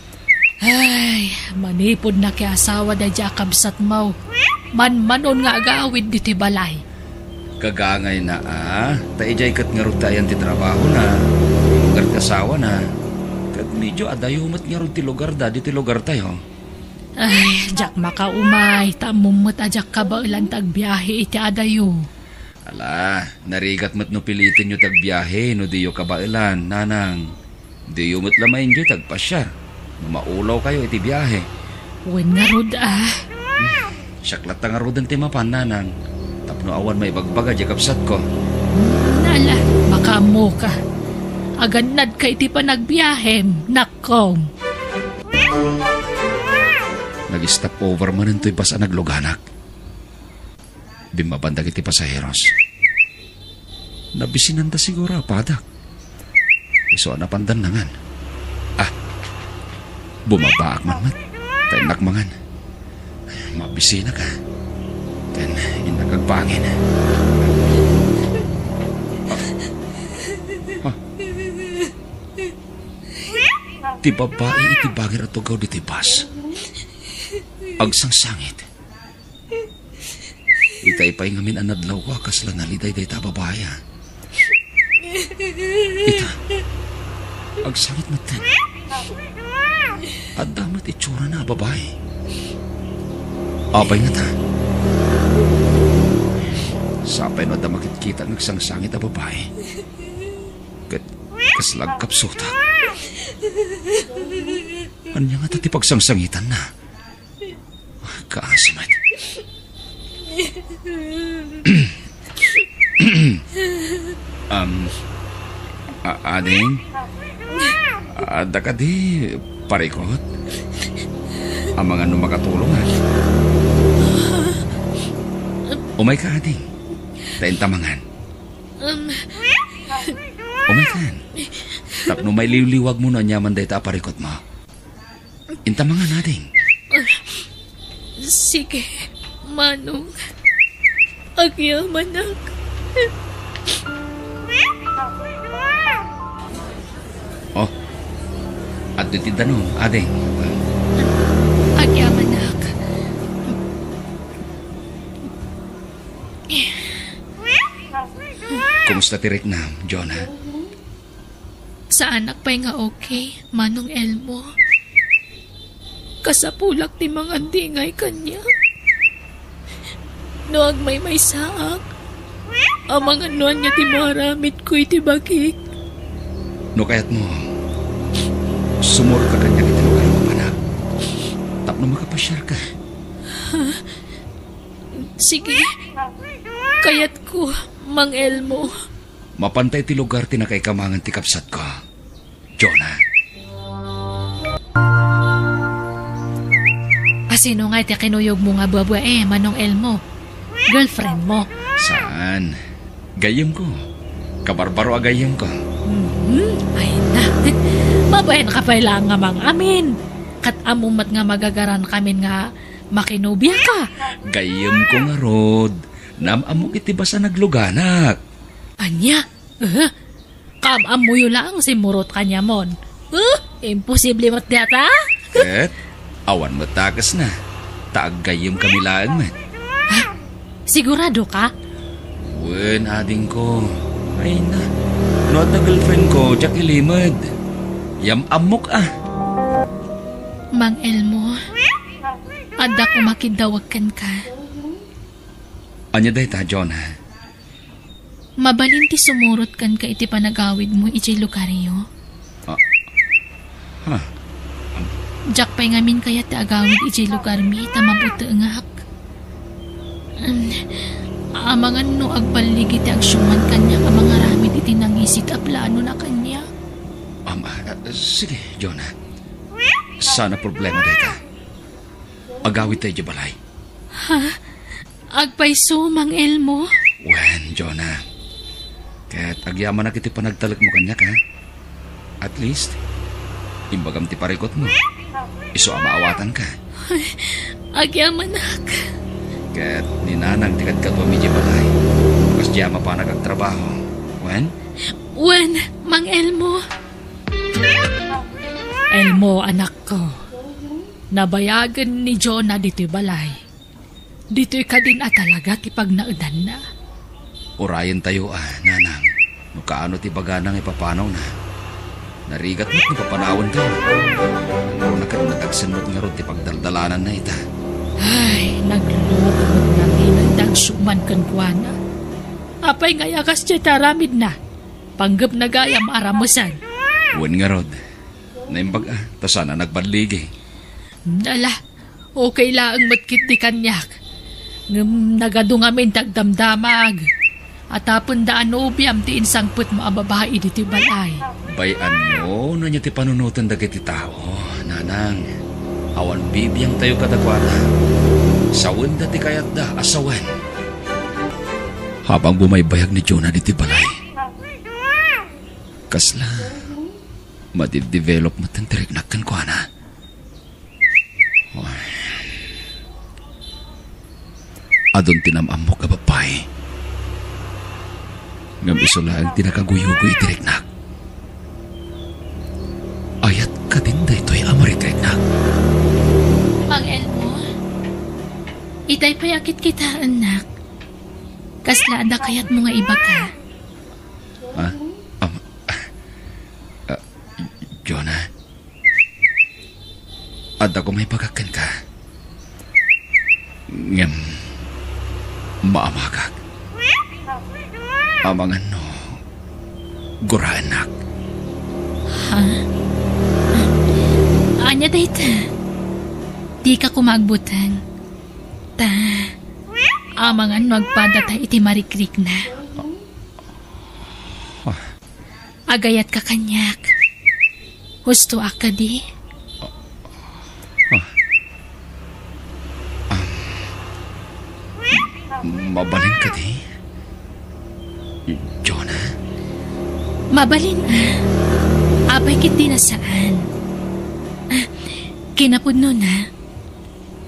Ay, manipud nakiasawa daydiay a kabsatmo. Manmanon nga agawid ditoy balay. Kagangayna a, ta idiay ket ngarud ti ayan ti trabahona, lugar ti asawana. Ket medyo adayo met ngarud ti lugarda ditoy lugartayo. Ay, diak makaumay, ta ammom met a diak kabaelan ti agbiahe iti adayo. Ala, narigat met no pilitenyo ti agbiahe no diyo kabaelan, nanang. Diyo met la ma-enjoy ti agpasiar no maulawkayo iti biahe. Wen ngarud a. Siak latta ngaruden ti mapan, nanang, tapno awan maibagbaga diay kabsatko. Ala, makaammoka. Agannadka iti panagbiahem, nakkong. Nag-stop over manen toy bus a nagluganak. Bimmabanda iti pasaheros. Nabisinanda siguro a padak. Isu a napandannangan. Ah, bumabaak man met. Ta innak mangan. Mabisinak a. Ken innak agbangin. Ah. Ah. Ti babai iti bangir a tugaw ditoy bus. Agsangsangit. Itay pay ngamin a nadlawko a kasla naliday dayta a babai a. Ita, agsangit metten. Adda met itsurana a babai. Apay ngata? Sapay no adda makitkita nga agsangsangit a babai. Ket kasla agkapsutak. Ania ngata ti pagsangsangitanna? Kaasi met. Um, a-, ading? Adda kadi parikut? Amangan no makatulong, a. Umayka, ading. Ta inta mangan. Um. Umaykan. Tapno mailiwliwagmo no aniaman dayta a parikutmo. Inta mangan, ading. Sige, Manong. Agyamanak. Oh. Adda ti danum, ading. Agyamanak. Kumusta ti riknam, Jonah? Saanak pay nga okay, Manong Elmo. Kasapulak ti mangandingay kaniak. No agmaymaysaak, amangan no ania ti maaramidko iti bagik. No kayatmo, sumurot ka kaniak iti lugar a mapanak. Tapno makapasiarka. Ha? Sige. Kayatko, Mang Elmo. Mapanta iti lugar ti nakaikamangan ti kabsatko, Jonah. A, sino ngay ti kinuyogmo nga babae, Manong Elmo? Girlfriendmo? Saan. Gayyemko. Kabarbaro a gayyemko. Mhm. Ay na. Mabain ka pay laeng nga mang-amin. Ket ammom met nga magagarankamin nga makinubiaka. Gayyemko ngarud. Naam-ammok iti bus a nagluganak. Ania? Eh? Kaam-ammoyo laeng simmurot kaniamon. Eh? Imposible met dayta? Ket awan met dakesna. Ta aggayyemkami laeng met. Ha? Sigurado ka? Wen, adingko. Ay na. No adda girlfriendko, diak ilimed. Yam-ammok a. Mang Elmo, adda koma kiddawag kenka. Ania dayta, Jonah? Mabalin ti sumurot kenka iti panagawidmo idiay lugaryo? Ah. Ha? Diak pay ngamin kayat ti agawid idiay lugarmi ta mabutengak. Em, amangan no agballigi ti agsiumman kaniak a mangaramid iti nangisit a planona kaniak. Am, ah, sige, Jonah. Saan a problema dayta. Agawidta idiay balay. Ha? Agpayso, Mang Elmo? Wen, Jonah. Ket agyamanak iti panagtalekmo kaniak, ha? At least, imbagam ti parikutmo. Isu a maawatanka. Ay, agyamanak. Ket ni Nanang ti kadkaduami idiay balay. Kasdiay a mapanak agtrabaho. Wen? Wen, Mang Elmo. Elmo, anakko. Nabayagen ni Jonah ditoy balay. Ditoy kadin a talaga ti pagnaedanna. Urayentayo a, nanang, no kaano ti ibagana nga ipapanawna. Narigat met no papanawentayo. Nangruna ket nadagsen met ngarud ti pagdaldalananna ita. Ay, nagloko met ngarud ti nagdagsuman kenkuana. Apay nga aya kasdiay ti aramidna? Panggepna gayam a ramesan. Wen ngarud, naimbag a, ta saan a nagballigi. Ala, okay laeng met ketdi kaniak. Ngem nagadu ngamin ti agdamdamag. Tapno daan nobiam ti insangpetmo a babai ditoy balay. Bay-anyo no ania ti panunoten dagiti tao, nanang. Awan bibiangtayo kadakuada. Sawenda ti kayatda a sawen. Habang bumaybayag ni Jonah ditoy balay, kasla madidevelop met ti riknak kenkuana. Ay. Adun ti nam-ammok a babbai. Ngem isu laeng ti nakaguyugoy iti riknak. Ayat kadin daytoy a marikriknak? Mang Elmo, itay pay a kitkitaennak. Kasla adda kayatmo nga ibaga? Ha? Am-, ah, Jonah? Adda koma ibagak kenka. Ngem, maamagak. Amangan no, guraennak. Ha? Ania dayta? Dika koma agbuteng. Ta, amangan no agpadata iti marikrikna. Ah. Agayatka kaniak. Hustoak kadi? Ah. Um, mabalin kadi, Jonah? Mabalin a. Apay ketdi a saan? Ah, kinapudnona,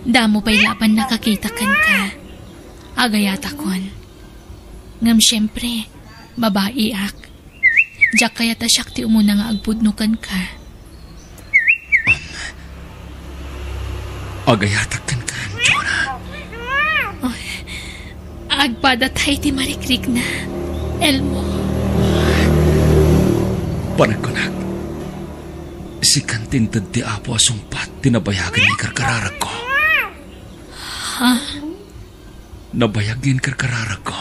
damo pay laeng a nakakita kenka. Agayatakon. Ngem siempre, babaiak. Diak kayat a siak ti umuna nga agpudno kenka. Um, agayatak kenka, Jonah. Oy, agpadata iti marikrikna, Elmo. Panagkunak, sikan ti inted ti Apo a sungpat ti nabayagen nga ikarkararagko. Ha? Nabayag nga inkarkararagko.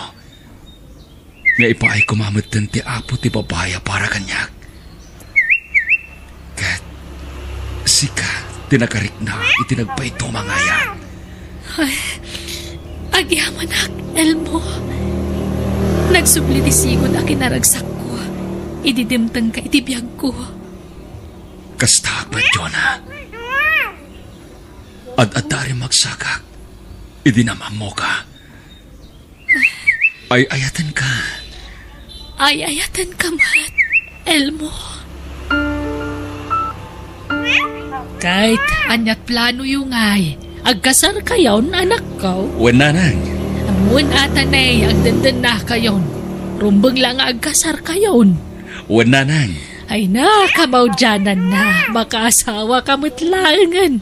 Nga ipaay koma metten ti Apo ti babai a para kaniak. Ket sika ti nakarikna iti nagpaiduma nga ayat. Ay, agyamanak, Elmo. Nagsubli ti sigud a kinaragsakko idi dimtengka iti biagko. Kasta, Jonah. Ad-adda a rimmagsakak idi nam-ammoka. Ay-ayatenka. Ay-ayatenka met, Elmo. Ket aniat planoyo ngay? Agkasarkayon, anakko? Wen, nanang. Ammon a ta ne, agdendennakayon. Rumbeng la nga agkasarkayon. Wen, nanang. Ay na, kamaudiananna, makaasawaka met laengen.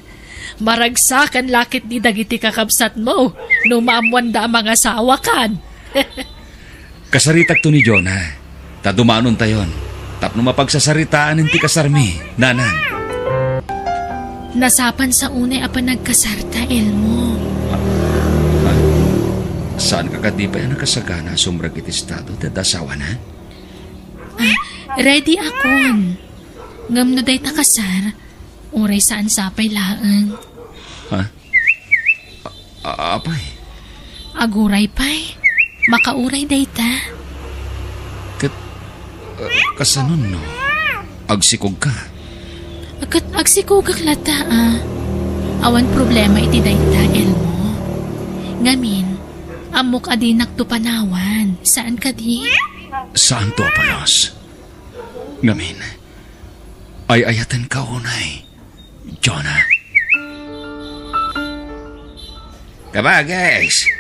Maragsakan la ketdi dagiti kakabsatmo no maammoanda a mangasawakan. Kasaritakto ni Jonah, ta dumanontayon tapno mapagsasaritaan ti kasarmi, nanang. Nasapan sa unay a panagkasarta, Elmo. Ah, ah, saanka kadi pay a nakasagana a sumrek iti estado ti adda asawana? Ah, ready akon. Ngem no dayta kasar, uray saan sapay laeng. Ha? A-, a-, apay? Aguray pay. Makauray dayta. Ket, uh, kasanon no agsikogka? Ket agsikogak latta, a. Awan problema iti dayta, Elmo. Ngamin, ammok a dinakto panawan. Saan kadi? Saanto a pulos. Ngamin, ay-ayatenka unay, Jonah. Kabagis,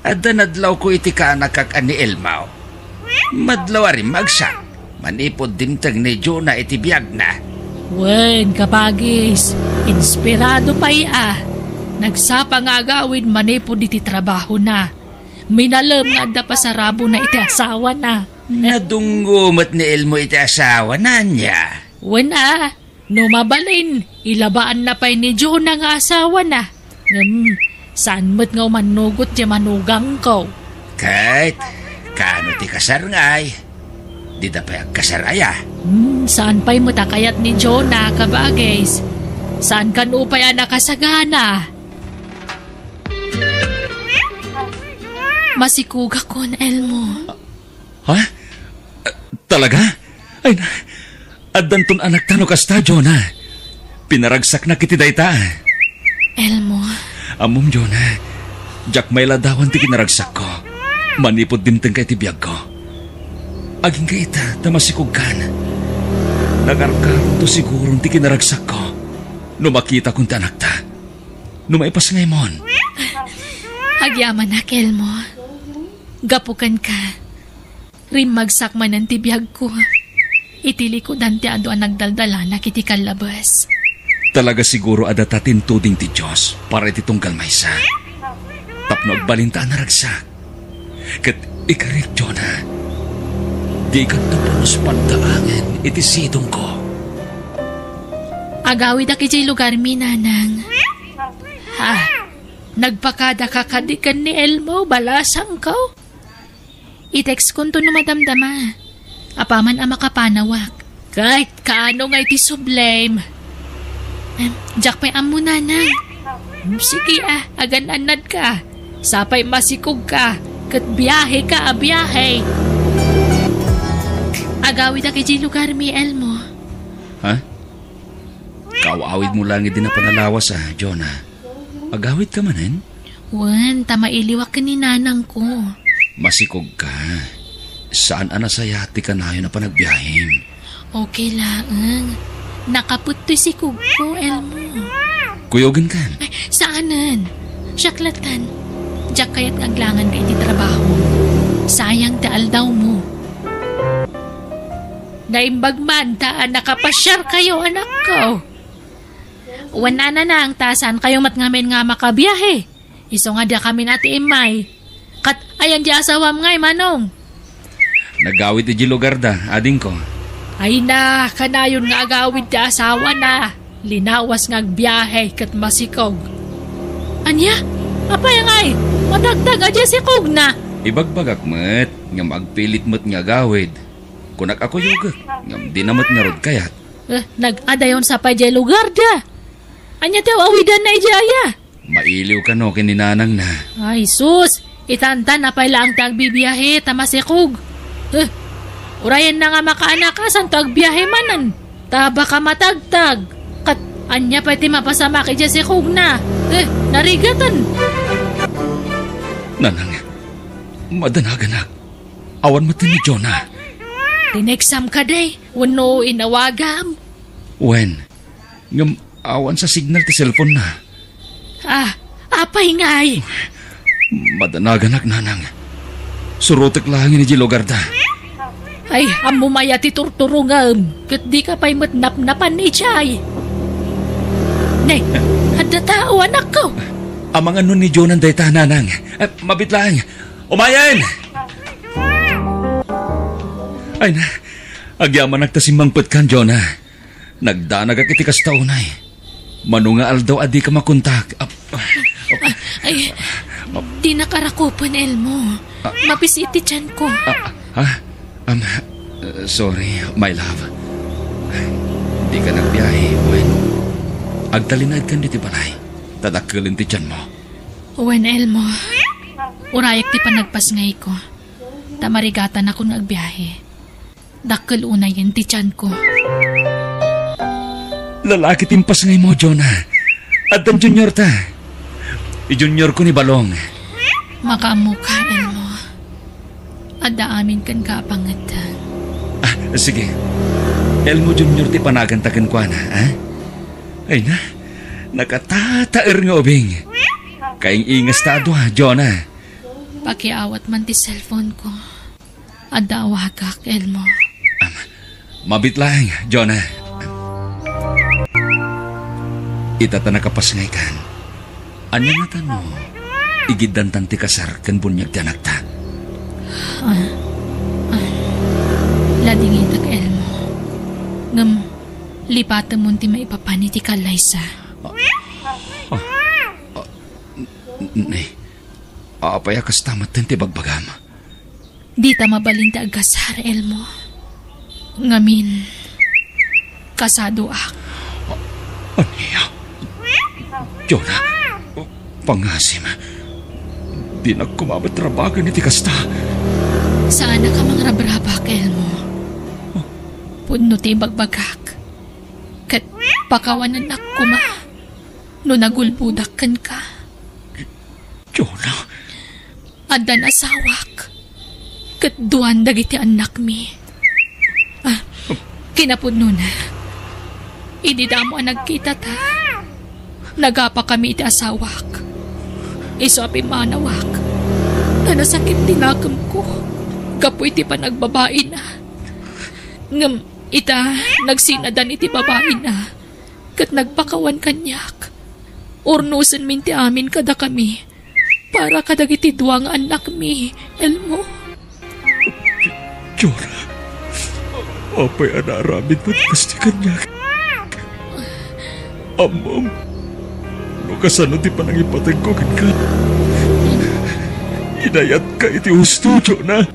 adda nadlawko iti kaanakak a ni Elmo. Madlaw a rimmagsak manipud dimteng ni Jonah iti biagna. Wen, kabagis, inspirado pay a. Nagsapa nga agawid manipud iti trabahona. Minalem nga adda pasarabona iti asawana. Nadunggo met ni Elmo iti asawana, ania? Wen a, no mabalin, ilabaanna pay ni Jonah nga asawana. Ngem, saan met nga umannugot ti manugangko. Ket, kaano ti kasar ngay? Dida pay agkasar aya? Hmm, saan pay met a kayat ni Jonah, kabagis. Saan kano pay a nakasagana? Masikugakon, Elmo. Ha? Ah, talaga? Ay na, addanton anakta no kasta, Jonah. Pinaragsaknak iti dayta. Elmo. Ammom, Jonah, diak mailadawan ti kinaragsakko. Manipud dimtengka iti biagko. Agingga ita, ta masikugkan. Nakarkaronto siguron ti kinaragsakko no makitakon ti anakta. No maipasngaymon. Agyamanak, Elmo. Gapu kenka, rimmagsak manen ti biagko iti likudan ti adu a nagdaldalanak iti kallabes. Talaga siguro a data ti intuding ti Dios para iti tunggal maysa. Tapno agbalinta a naragsak. Ket ikarik, Jonah, dikanto pulos paddaangen iti sidongko. Agawidak idiay lugarmi, Nanang. Ha? Nagpakadaka kadi ken ni Elmo, balasangko? I-textkonto no madamdama. Apaman a makapanawak. Ket kaano ngay ti sublem? Em, diak pay ammo, Nanang. Em, sige a, agan-annadka. Sapay masikogka, ket biaheka a biahe. Agawidak idiay lugarmi, Elmo. Ha? Kaaw-awidmo laeng idi napan a lawas a, Jonah. Agawidka manen? Wen, ta mailiwak ken ni nanangko. Masikogka. Saan a nasayaat ti kanayon a panagbiahim. Okay laeng. Nakaput toy sikogko, Elmo. Kuyogenkan? Ay, saanen. Siak latan. Diak kayat nga aglanganka iti trabaho. Sayang ti aldawmo. Naimbag man ta nakapasiarkayo, anakko. Wen a, Nanang, ta saankayo met ngamin nga makabiahe. Isu nga diakamin a ti immay. Ket ayan ti asawam ngay, Manong? Nagawid idiay lugarda, adingko. Ay na, kanayon nga agawid ti asawana. Linawas nga agbiahe ket masikog. Ania? Apay ngay? Matagtag a diay sikogna? Ibagbagak met, ngem agpilit met nga agawid. Kunak a kuyogek, ngem dina met ngarud kayat. Eh, nag-adayon sa pay diay lugarda. Ania ti aw-awidanna idiay aya? Mailiw kano ken ni nanangna. Ay, sus! Itantan a pay laeng ti agbibiahe ta masikog. Eh, urayenna nga makaanaka, santo agbiahe manen. Ta baka matagtag. Ket ania pay ti mapasamak idiay sikogna? Eh, narigaten. Nanang, madanaganak. Awan met ni Jonah. Tineksam kadi, wenno inawagam? Wen, ngem awan sa signal ti cellphone na. Ah, apay ngay? Madanaganak, Nanang. Surotek laeng idiay lugarda. Ay, ammom aya ti turturongem, ket dika pay met napnapan idiay. Ne, adda tao, anakko. Amangan no ni Jonah dayta, Nanang. Eh, mabit laeng. Umayen! Ay na, agyamanak ta simmangpetkan, Jonah. Nagdanagak iti kasta unay. Mano nga aldaw a dika makontak. Ap-, Ay, dinaka rakupen, Elmo. Ah. Mapis-it ti tianko. Ah, ha? Um, uh, sorry, my love. Dika nagbiahe, wen? Agtalinaedkan ditoy balay. Ta dakkelen ti tianmo. Wen, Elmo. Urayek ti panagpasngayko. Ta marigatanakon nga agbiahe. Dakkel unayen ti tianko. Lalaki ti impasngaymo, Jonah. Addan juniorta. I-juniorko ni Balong. Makaammoka, Elmo. Adda amin kenka a pangeddeng. Ah, sige. Elmo Junior ti panaganta kenkuana, ha? Ay na, nakatataer nga ubing. Kaing-ingas ta a dua, Jonah. Pakiawat man ti cellphone ko. Adda awagak, Elmo. Am, mabit laeng, Jonah. Ita ta nakapasngaykan. Ania ngata no igiddantan ti kasar ken buniag ti anakta. Ah, ah, ladingitek, Elmo. Ngem lipatemon ti maipapan iti kallaysa. Ah, ah, n-, nay, apay a kasta metten ti bagbagam? Dita mabalin ti agkasar, Elmo. Ngamin, kasadoak. Ania? Jonah, pangasim. Dinak koma met rabagen iti kasta. Saanak a mangrabrabak, Elmo. Pudno ti ibagbagak. Ket pakawanennak koma no nagulbodak kenka. Jonah. Addan asawak, ket duan dagiti annakmi. Ah, kinapudnona, idi damo a nagkitata, nagapakami iti asawak. Isu a pimmanawak, ta nasakit ti nakemko gapu iti panagbabaina. Ngem ita, nagsinadan iti babaina, ket nagpakawan kaniak. Urnosenmin ti amin kadakami para kadagiti dua nga annakmi, Elmo. Jonah, apay a naaramidmo ti kasta kaniak? Ammom no kasano ti panangipatengko kenka. Inayatka iti husto, Jonah.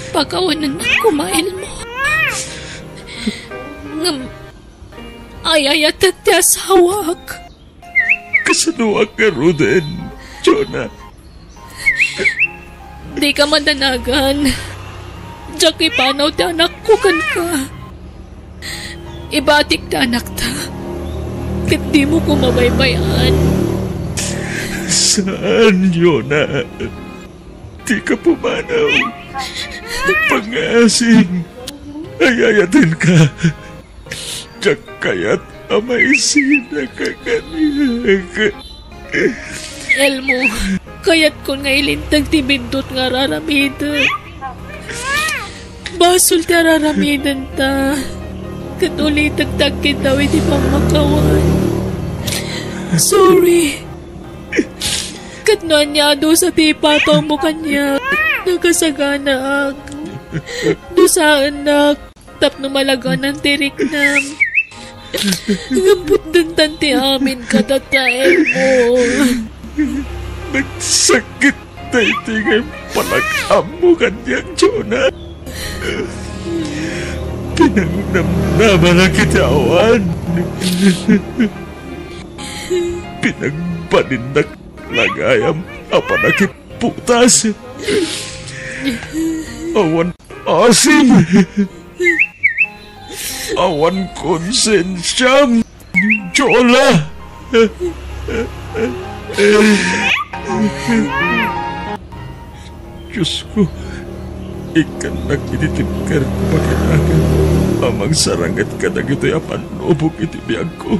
Pakawanennak koma, Elmo. Ngem ay-ayatek ti asawak. Kasanoak ngaruden, Jonah? Dika madanagan. Diak ipanaw ti anakko kenka. Ibatik ti anakta, ket dimo koma baybay-an. Saan, Jonah. Dika pumanaw. Pangasim. Ay-ayatenka. Diak kayat a maisinaka kaniak. Elmo, kayatkon nga ilinteg ti biddut nga ar-aramidek. Basol ti ar-aramidenta. Ket ulitek ti agkiddaw iti pammakawan. Sorry. Ket no ania a dusa ti ipatawmo kaniak, nakasaganaak. Dusaennak tapno malaganan ti riknam. Ngem putdentan ti amin kadata, Elmo. Nagsakit daytoy nga impalag-ammo kaniak, Jonah. Pinangnamnamanak iti awan. Pinagbalinnak lagayam a panakipputas. Awan asim. Awan konsensiam, Jonah. Diosko, ikkannak iti tibker ti pakinagan a mangsaranget kadagitoy a pannubok iti biagko.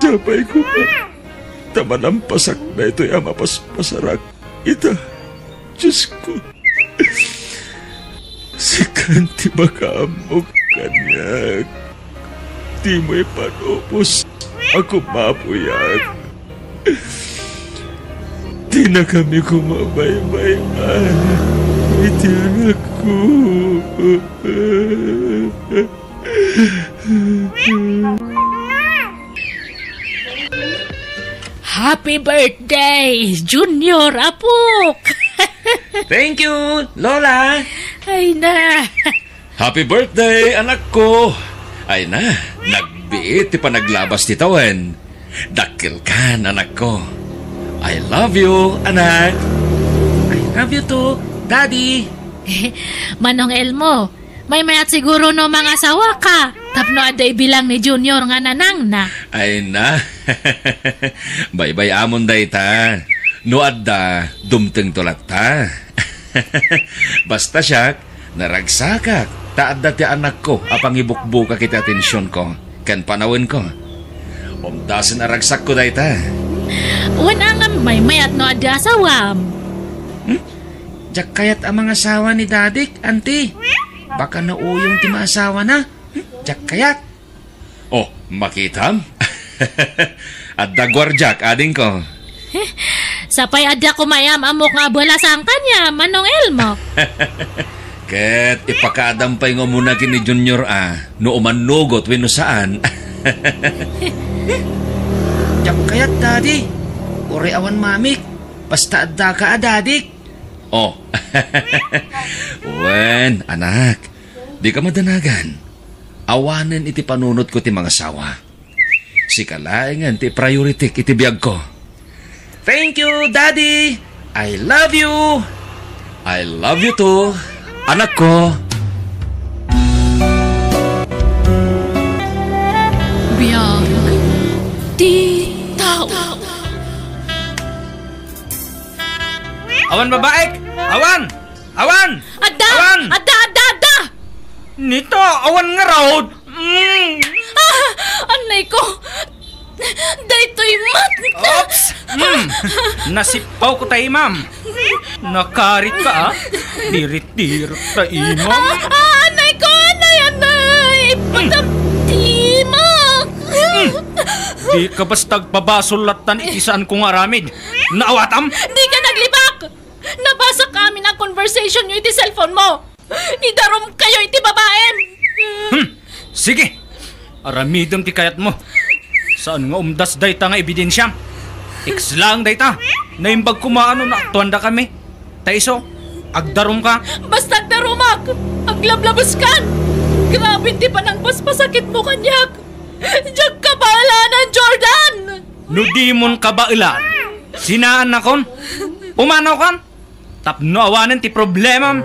Sapay koma ta malampasak daytoy a mapaspasarak. Ita, Diosko, sikan ti makaammo kaniak. Dimo ipanubos a kumapuyak. Dinakami koma baybay-an iti anakko. Happy birthday, Junior, apok! Thank you, Lola! Ay na! Happy birthday, anakko! Ay na, nagbiit ti panaglabas ti tawen. Dakkelkan, anakko. I love you, anak. I love you too, Daddy. Manong Elmo, maymayat siguro no mangasawaka tapno adda ibilang ni Junior nga nanangna. Ay na. Baybay-amon dayta. No adda, dumtengto latta. Basta siak, naragsakak ta adda ti anakko a pangibukbukak iti atensionko ken panawenko. Umdasen a ragsakko dayta. Wen a ngem maymayat no adda asawam. Hmm? Diak kayat a mangasawa ni dadik, anti. Baka nauyong ti maasawana. Hmm? Diak kayat. Oh, makitam? Adda guardiak, adingko. Sapay adda kumayam ammok nga abulasan kaniam, Manong Elmo. Ket ipakaadam pay nga umuna ken ni Junior a no umannugot wenno saan. Diak kayat, Daddy. Uray awan mamik. Basta adda ka a dadik. Oh. Wen, anak, di ka madanagan. Awanen iti panunotko ti mangasawa. Sika laengen ti priority iti biagko. Thank you, Daddy! I love you! I love you too, anakko! Biag ti tao. Awan babaek! Awan! Awan! Adda! Awan! Adda, adda, adda! Nita, awan ngarud! Mm. Ah! Anay ko! Daytoy met! Oops! Mm. Nasippaw ko tayo, ma'am. Nakarit ka, ah. Dirit-dirit ta, imam. Ah, ah, anay ko! Anay, anay! Ipatam ti imak! Mm. Di ka basta agpabasol lattan iti saan ko nga aramid. Naawatam? Di ka naglibak! Nabasa ka amin a conversation yo iti cellphone mo! Idarum kayo iti babaem! Hmm. Sige. Aramidem ti kayatmo. Saan nga umdas dayta nga ebidensiam? Text lang dayta. Naimbag koma no naaktuandakami. Ta isu, agdarumka. Basta agdarumak! Aglablabeskan! Grabe ti panangpaspasakitmo kaniak! Diak kabaelanan, Jordan! No dimon kabaelan, sinaannakon. Pumanawkan. Tapno awanen ti problemam.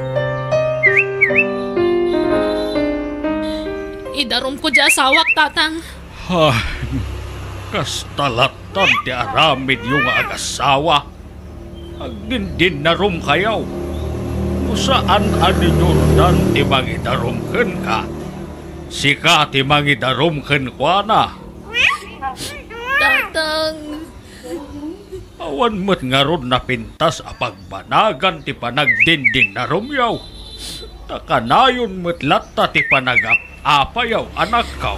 Idarumko ti asawak, Tatang. Ay, kasta lattan ti aramidyo nga agasawa. Agdindinnarum kayo. No saan a ni Jordan ti mangidarum kenka, sika ti mangidarum kenkuana. Tatang. Awan met ngarud napintas a pagbanagan ti panagdindinnarumyo. Ta kanayon met latta ti panagap-apayo, anakko.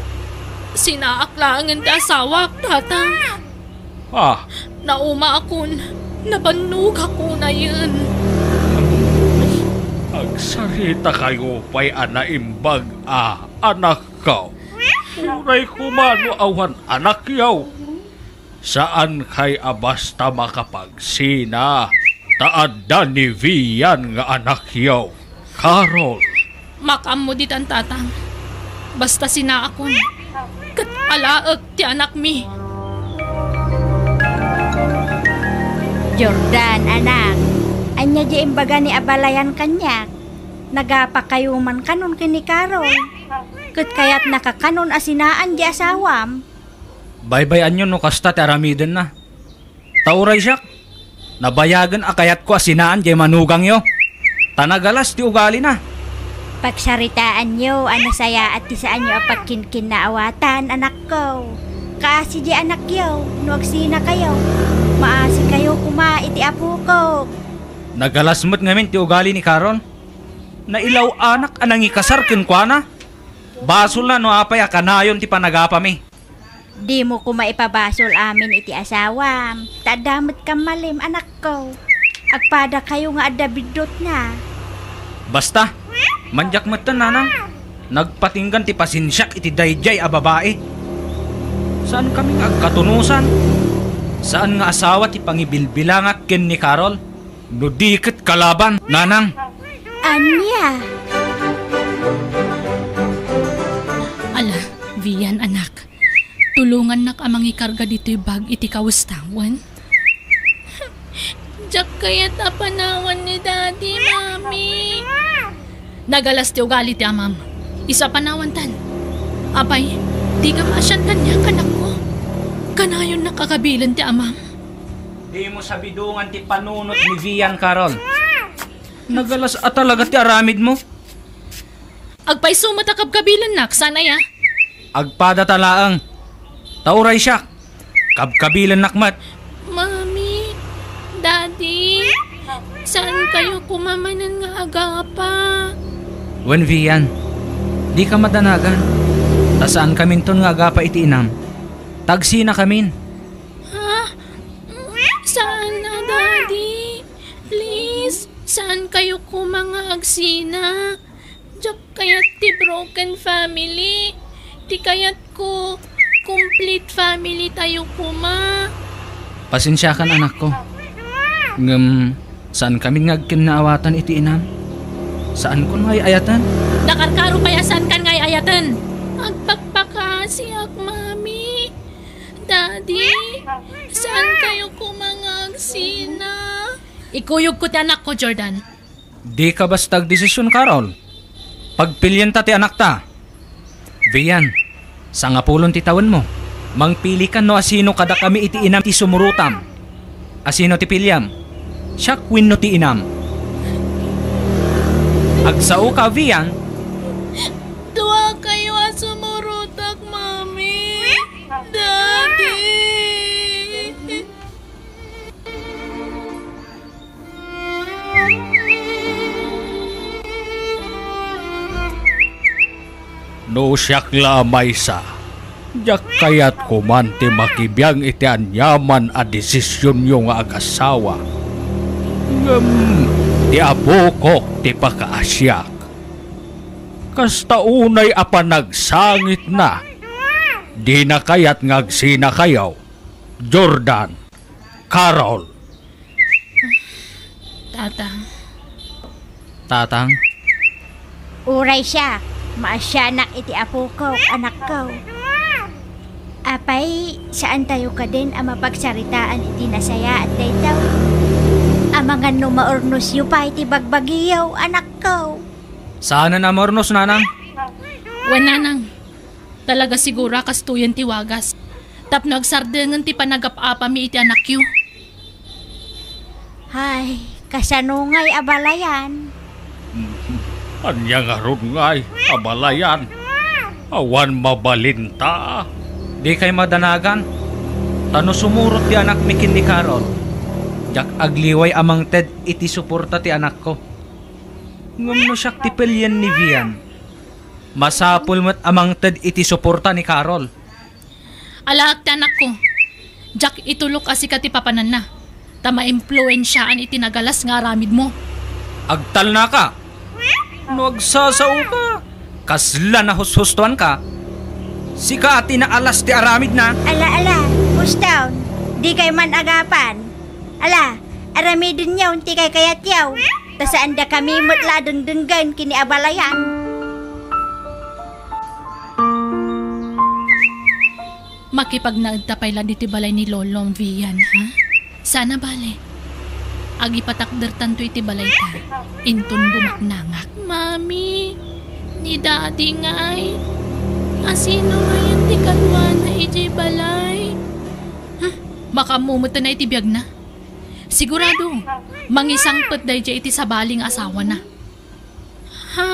Sinaak laengen ti asawak, Tatang. Ah. Naumaakon, nabannogakon a yen. Agsarita kayo pay a naimbag a, anakko. Uray koma no awan anakyo. Saan kay a basta makapagsina, ta adda ni Vian nga anakyo, Carol. Makaammo ditan, Tatang. Basta sinaakon, ket alaek ti anakmi. Jordan, anak, ania diay imbaga ni abalayan kaniak? Nagapakayo man kanon ken ni Carol. Ket kayatnaka kanon a sinaan diay asawam? Baybay-anyo no kasta ti aramidenna. Ta uray siak, nabayagen a kayatko a sinaan diay manugangyo. Ta nagalas ti ugalina. Pagsaritaanyo a nasayaat ti saanyo a pagkinkinnaawatan, anakko. Kaasi diay anakyo, no agsinakayo, maasikayo koma iti apoko. Nagalas met ngamin ti ugali ni Carol. Nailaw-anak a nangikasar kenkuana. Basolna no apay a kanayon ti panagapami. Dimo koma ipabasol amin iti asawam, ta adda met kammalem, anakko. Agpadakayo nga adda biddutna. Basta, mandiak metten, nanang. Nagpatinggan ti pasensiak iti daydiay a babai. Saankami nga agkatunosan. Saan nga asawa ti pangibilbilangak ken ni Carol. No di ket kalaban, nanang. Ania? Ala, Vian, anak. Tulongannak a mangikarga ditoy bag iti kawes tawen. Diak kayat a panawan ni Daddy, Mami. Nagalas ti ugali ti amam. Isu a panawantan. Apay, dika maasian kaniak, anakko. Kanayonnak a kabilen ti amam. Dimo sabidongan ti panunot ni Vian, Carol. Nagalas a talaga ti aramidmo. Agpayso met a kabkabilennak, saan aya? Agpadata laeng. Ta uray siak, kabkabilennak met. Mami, Daddy, saankayo koma manen nga agapa? Wen, Vian, dika madanagan. Ta saankaminton nga agapa iti inam. Ta agsinakamin. Ha? Saan a, Daddy. Please, saan kayo koma nga agsina? Diak kayat ti broken family. Ti kayatko, complete family tayo koma. Pasensiakan, anakko. Ngem, saankamin nga agkinnaawatan iti inam. Saankon nga ay-ayaten. Nakarkaro pay a saankan nga ay-ayaten. Agpakpakaasiak, Mami. Daddy, saan kayo koma nga agsina? Ikuyogko ti anakko, Jordan. Dika basta agdesision, Carol. Pagpilienta ti anakta. Vian, sangapulon ti tawenmo. Mangpilikan no asino kadakami iti inam ti sumurotam. Asino ti piliam? Siak wenno ti inam? Agsaoka, Vian? Dua kayo a sumurotak, Mami. Daddy. No siak la a maysa, diak kayat koman ti makibiang iti aniaman a desisionyo nga agasawa. Ngem ti apokok ti pakaasiak. Kasta unay a panagsangitna, dina kayat nga agsinakayo, Jordan. Carol. Tatang. Tatang. Uray siak, maasianak iti apokok, anakko. Apay, saan tayo kadin a mapagsaritaan iti nasayaat daytoy? Amangan no maurnosyo pay ti bagbagiyo, anakko. Saanen a maurnos, nanang? Wen, nanang. Talaga siguro a kastoyen ti wagas. Tapno agsardengen ti panagap-apami iti anakyo. Hay, kasano ngay a balayan? Ania ngarud ngay a balayan? Awan mabalinta. Dikay madanagan. Ta no sumurot ti anakmi ken ni Carol, diak agliway a mangted iti suporta ti anakko. Ngem no siak ti pelien ni Vian, masapul met a mangted iti suporta ni Carol. Alaak ti anakko. Diak itulok a sika ti papananna, ta maimpluensiaan iti nagalas nga aramidmo. Agtalnaka! No agsasaoka, kasla nahushustoanka. Sika a ti naalas ti aramidna. Ala, ala, hustaon. Dikay man agapan. Ala, aramidenyo ti kaykayatyo, ta saandakami met la a dengdenggen ken ni a balayan. Makipagnaedta pay la ditoy balay ni Lolom, Vian, ha? Saan a bale. Agipatakdertanto iti balayta, inton bumaknangak. Mami, ni Daddy ngay. Asino ngay ti kaduana idiay balay? Hmm, makaammo met ti biagna. Sigurado, mangisangpet daydiay iti sabali nga asawana. Ha?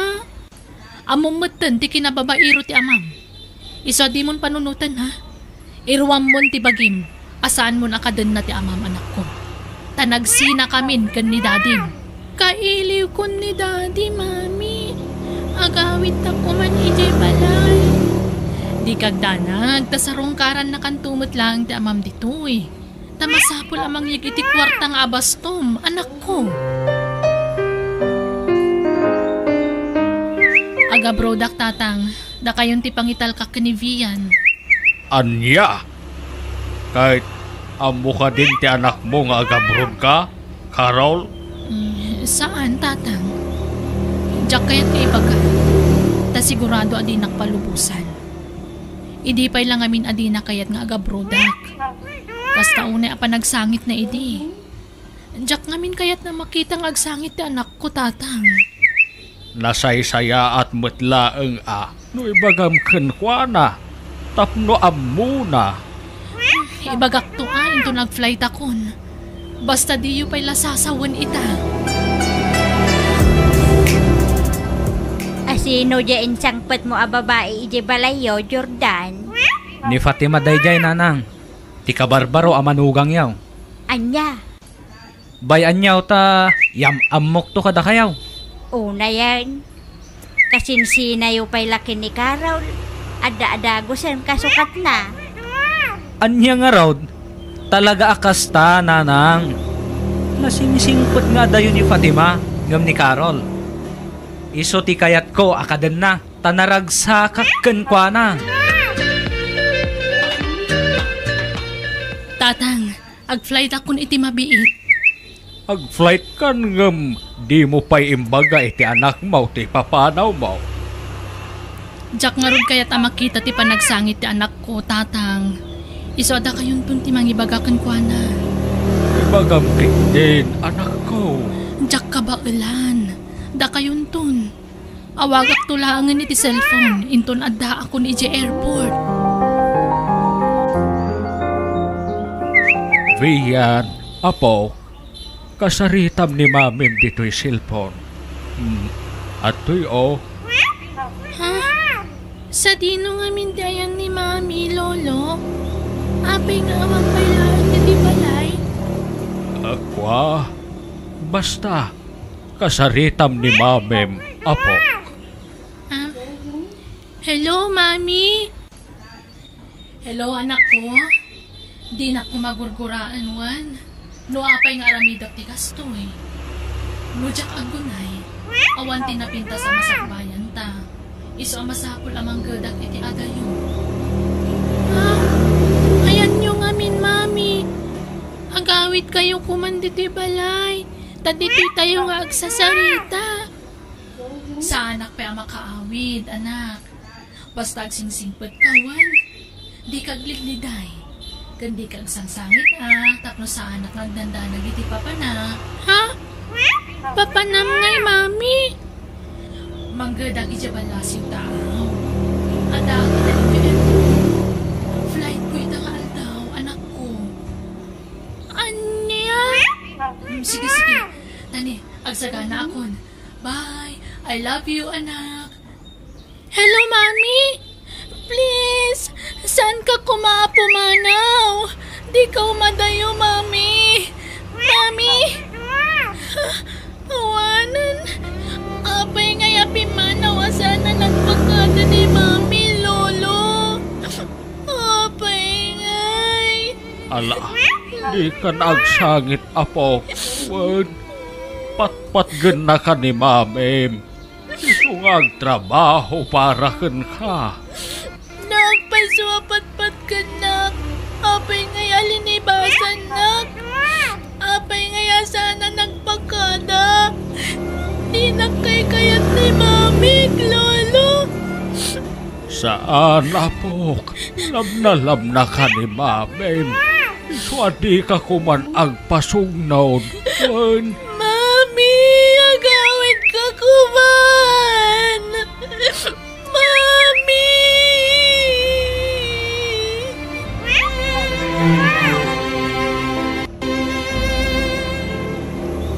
Ammom metten ti kinababaero ti amam. Isu a dimon panunoten, ha? Iruammon ti bagim a saanmon a kadenna ti amam, anakko. Ta nagsinakamin ken ni Dadim. Kailiwkon ni Dadi, Mami. Agawidtak koman idiay balay. Dika agdanag, ta sarungkarannakanto met laeng ti amam ditoy. Ta masapul a mangyeg iti kuarta nga abastom, anakko. Agabrodak, Tatang. Dakayon ti pangitalkak ken ni Vian. Ania? Ket ammo kadin ti anakmo nga agabrodka, Carol? Mm, saan, Tatang. Diak kayat nga ibaga. Ta sigurado a dinak palubosan. Idi pay la ngamin a dina kayat nga agabrodak. Kasta unay a panagsangitna idi. Diak ngamin kayat a makita nga agsangit ti anakko, Tatang. Nasaysayaat met laeng a no ibagam kenkuana tapno ammona. Ibagakto a inton agflightakon. Basta diyo pay la sasawen ita. Asino diay insangpetmo a babai idiay balayyo, Jordan? Ni Fatima daydiay, Nanang. Ti kabarbaro a manugangyo. Ania? Bay-anyo ta yam-ammokto kadakayo. Unayen, kasinsinayo pay la ken ni Carol. Adda a dagusen kasukatna. Ania ngarud? Talaga a kasta, nanang. Nasingsingpet nga adayo ni Fatima ngem ni Carol. Isu ti kayatko a kadenna, ta naragsakak kenkuana. Tatang, ag-flightakon iti mabiit. Ag-flightkan ngem dimo pay imbaga iti anakmo ti papanawmo. Diak ngarud kayat a makita ti panagsangit ti anakko, Tatang. Isu a dakayonton ti mangibaga kenkuana. Ibagam ketdin, anakko. Diak kabaelan. Dakayonton. Awagakto laengen iti cellphone inton addaakon idiay airport. Vian, apo, kasaritam ni mamim ditoy cellphone. Hmm, adtoy, o. Ha? Sadino ngamin ti ayan ni Mami, Lolo? Apay nga awan pay laeng ditoy balay? Akua, basta, kasaritam ni mamim, apo. Ah, hello, Mami. Hello, anakko. Dinak koma gurguraen wen no apay nga aramidek ti kastoy. No diak aggunay, awan ti napintas a masakbayanta. Isu a masapul a manggedak iti adayo. Ah, ayanyo ngamin, Mami. Agawidkayo koman ditoy balay, ta ditoytayo nga agsasarita. Saanak pay a makaawid, anak. Basta agsingsingpet ka wen. Dika aglidliday. Ken dika agsangsangit a tapno saanak nga agdandanag iti papana. Ha? Papanam ngay, Mami? Manggedak idiay ballasiw ta aw. Adda agida iti airport. Flight ko ita nga aldaw, anakko. Ania? Mm, sige, sige. Tani, agsaganaakon. Bye. I love you, anak. Hello, Mami. Please, saanka koma a pumanaw? Dika umadayo, Mami. Mami. Awanen. Apay ngay a pimmanaw a saan a nagpakada ni Mami, Lolo? Apay ngay. Ala, dikan agsangit, apok. Wen, patpatgennaka ni Mamim. Isu nga agtrabaho para kenka. Nagpayso a patpatgennak. Apay ngay a linibasannak? Apay ngay a saan a nagpakada? Dinak kaykayat ni Mamik, Lolo. Saan, apok. Labnalabnaka ni Mamim. Isu a dika koman agpasugnod. Wen. Mami, agawidka koman. Mami!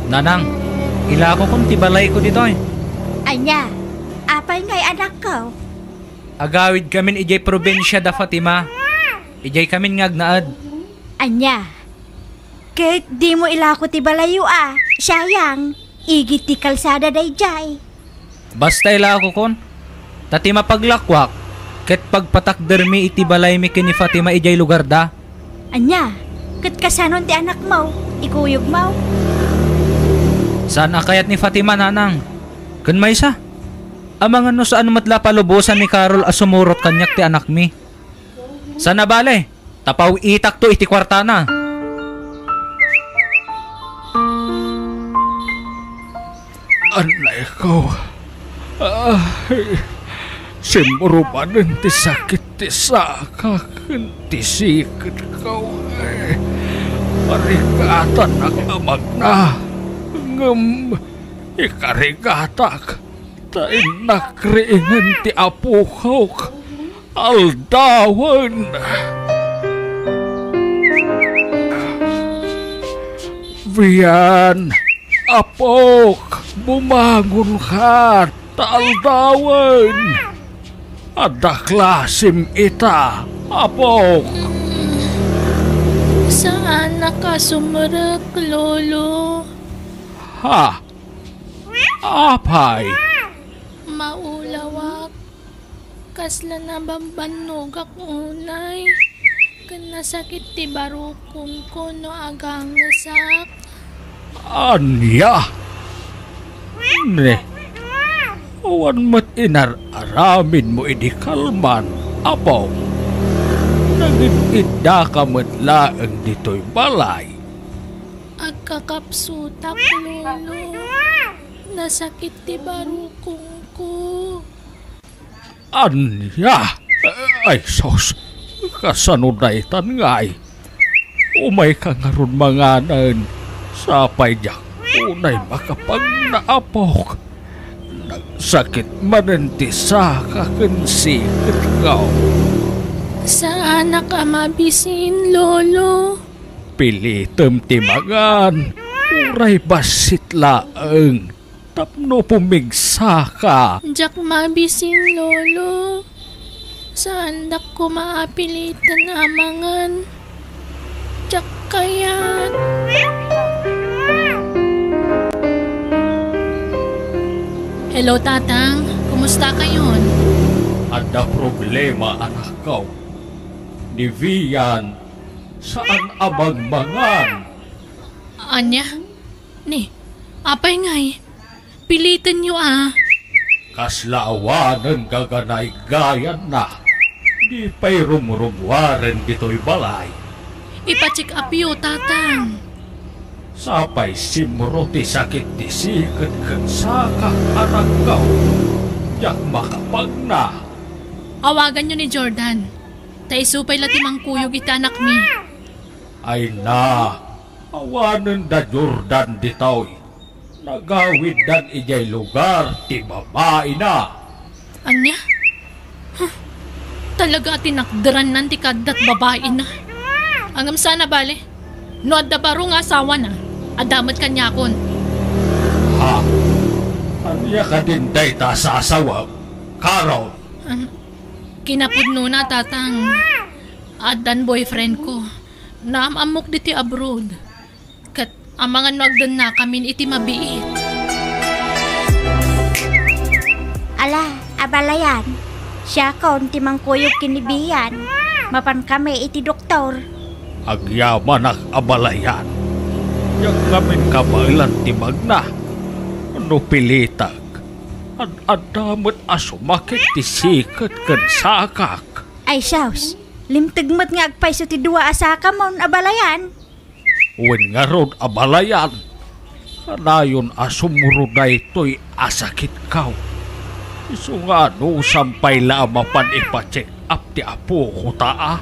Nanang, ilakokon ti balayko ditoy. Ania? Apay ngay, anakko? Agawidkamin idiay probinsia da Fatima. Idiaykamin nga agnaed. Ania? Ket dimo ilako ti balayyo a, sayang, igid ti kalsada daydiay. Basta ilakokon, ta ti mapaglakuak, ket pagpatakdermi iti balaymi ken ni Fatima idiay lugarda. Ania? Ket kasanon ti anakmo, ikuyogmo? Saan a kayat ni Fatima, nanang. Ken maysa, amangan no saan met la palubosan ni Carol a sumurot kaniak ti anakmi. Saan a bale, ta paw-itakto iti kuartana. Anayko. Ay, simmurubanen ti sakit ti saka ken ti siketko. Ay, karigatanak a magna. Ngem ikarigatak ta innak riingen ti apokok aldawen. Vian, apok, bumangonka ta aldawen. Adda klasim ita, apok. Saanak a sumrek, Lolo. Ha? Apay? Maulawak. Kasla nabambannogak unay. Ken nasakit ti barukongko no agangesak. Ania? Ne, awan met inar-aramidmo idi kalman, Apo. Nagid-iddaka met laeng ditoy balay. Agkakapsutak, Lolo. Nasakit ti barukongko. Ania? Ay, sus. Kasano daytan ngay? Umayka ngarud manganen. Sapay diak unay makapagna, apok. Nagsakit manen ti saka ken siketko. Saanak a mabisin, Lolo. Pilitem ti mangan. Uray bassit laeng. Tapno pumigsaka. Diak mabisin, Lolo. Saandak koma a piliten a mangan. Diak kayat. Hello, Tatang. Kumusta kayon? Adda problema, anakko. Ni Vian, saan a mangmangan. Ania? Ni, apay ngay? Pilitenyo a. Kasla awanen gaganaygayanna. Di pay rumrumuaren ditoy balay. Ipa-check upyo, Tatang. Sapay simro ti sakit ti siket ken saka, anakko. Diak makapagna. Awaganyo ni Jordan. Ta isu pay la ti mangkuyog iti anakmi. Ay na, awanen da Jordan ditoy. Nagawiddan idiay lugar ti babaina. Ania? Huh. Talaga a tinakderannan ti kaaddat babaina. Ngem saan a bale. No adda baro nga asawana, adda met kaniakon. Ha? Ania kadin dayta a sasawem, Carol? Um, kinapudnona, Tatang. Addan boyfriend ko. Naam-ammok ditoy abroad. Ket amangan no agdennakamin iti mabiit. Ala, abalayan. Siakon ti mangkuyog ken ni Bian. Mapankami iti doktor. Agyamanak, abalayan. Diak ngamin kabaelan ti magna. No pilitek, ad-adda met a sumakit ti siket ken sakak. Ay, sus. Limteg met nga agpayso ti dua a sakamon, abalayan. Wen ngarud, abalayan, kanayon a sumro daytoy a sakitko. Isu nga anusam pay la a mapan ipa-check up ti apokota a.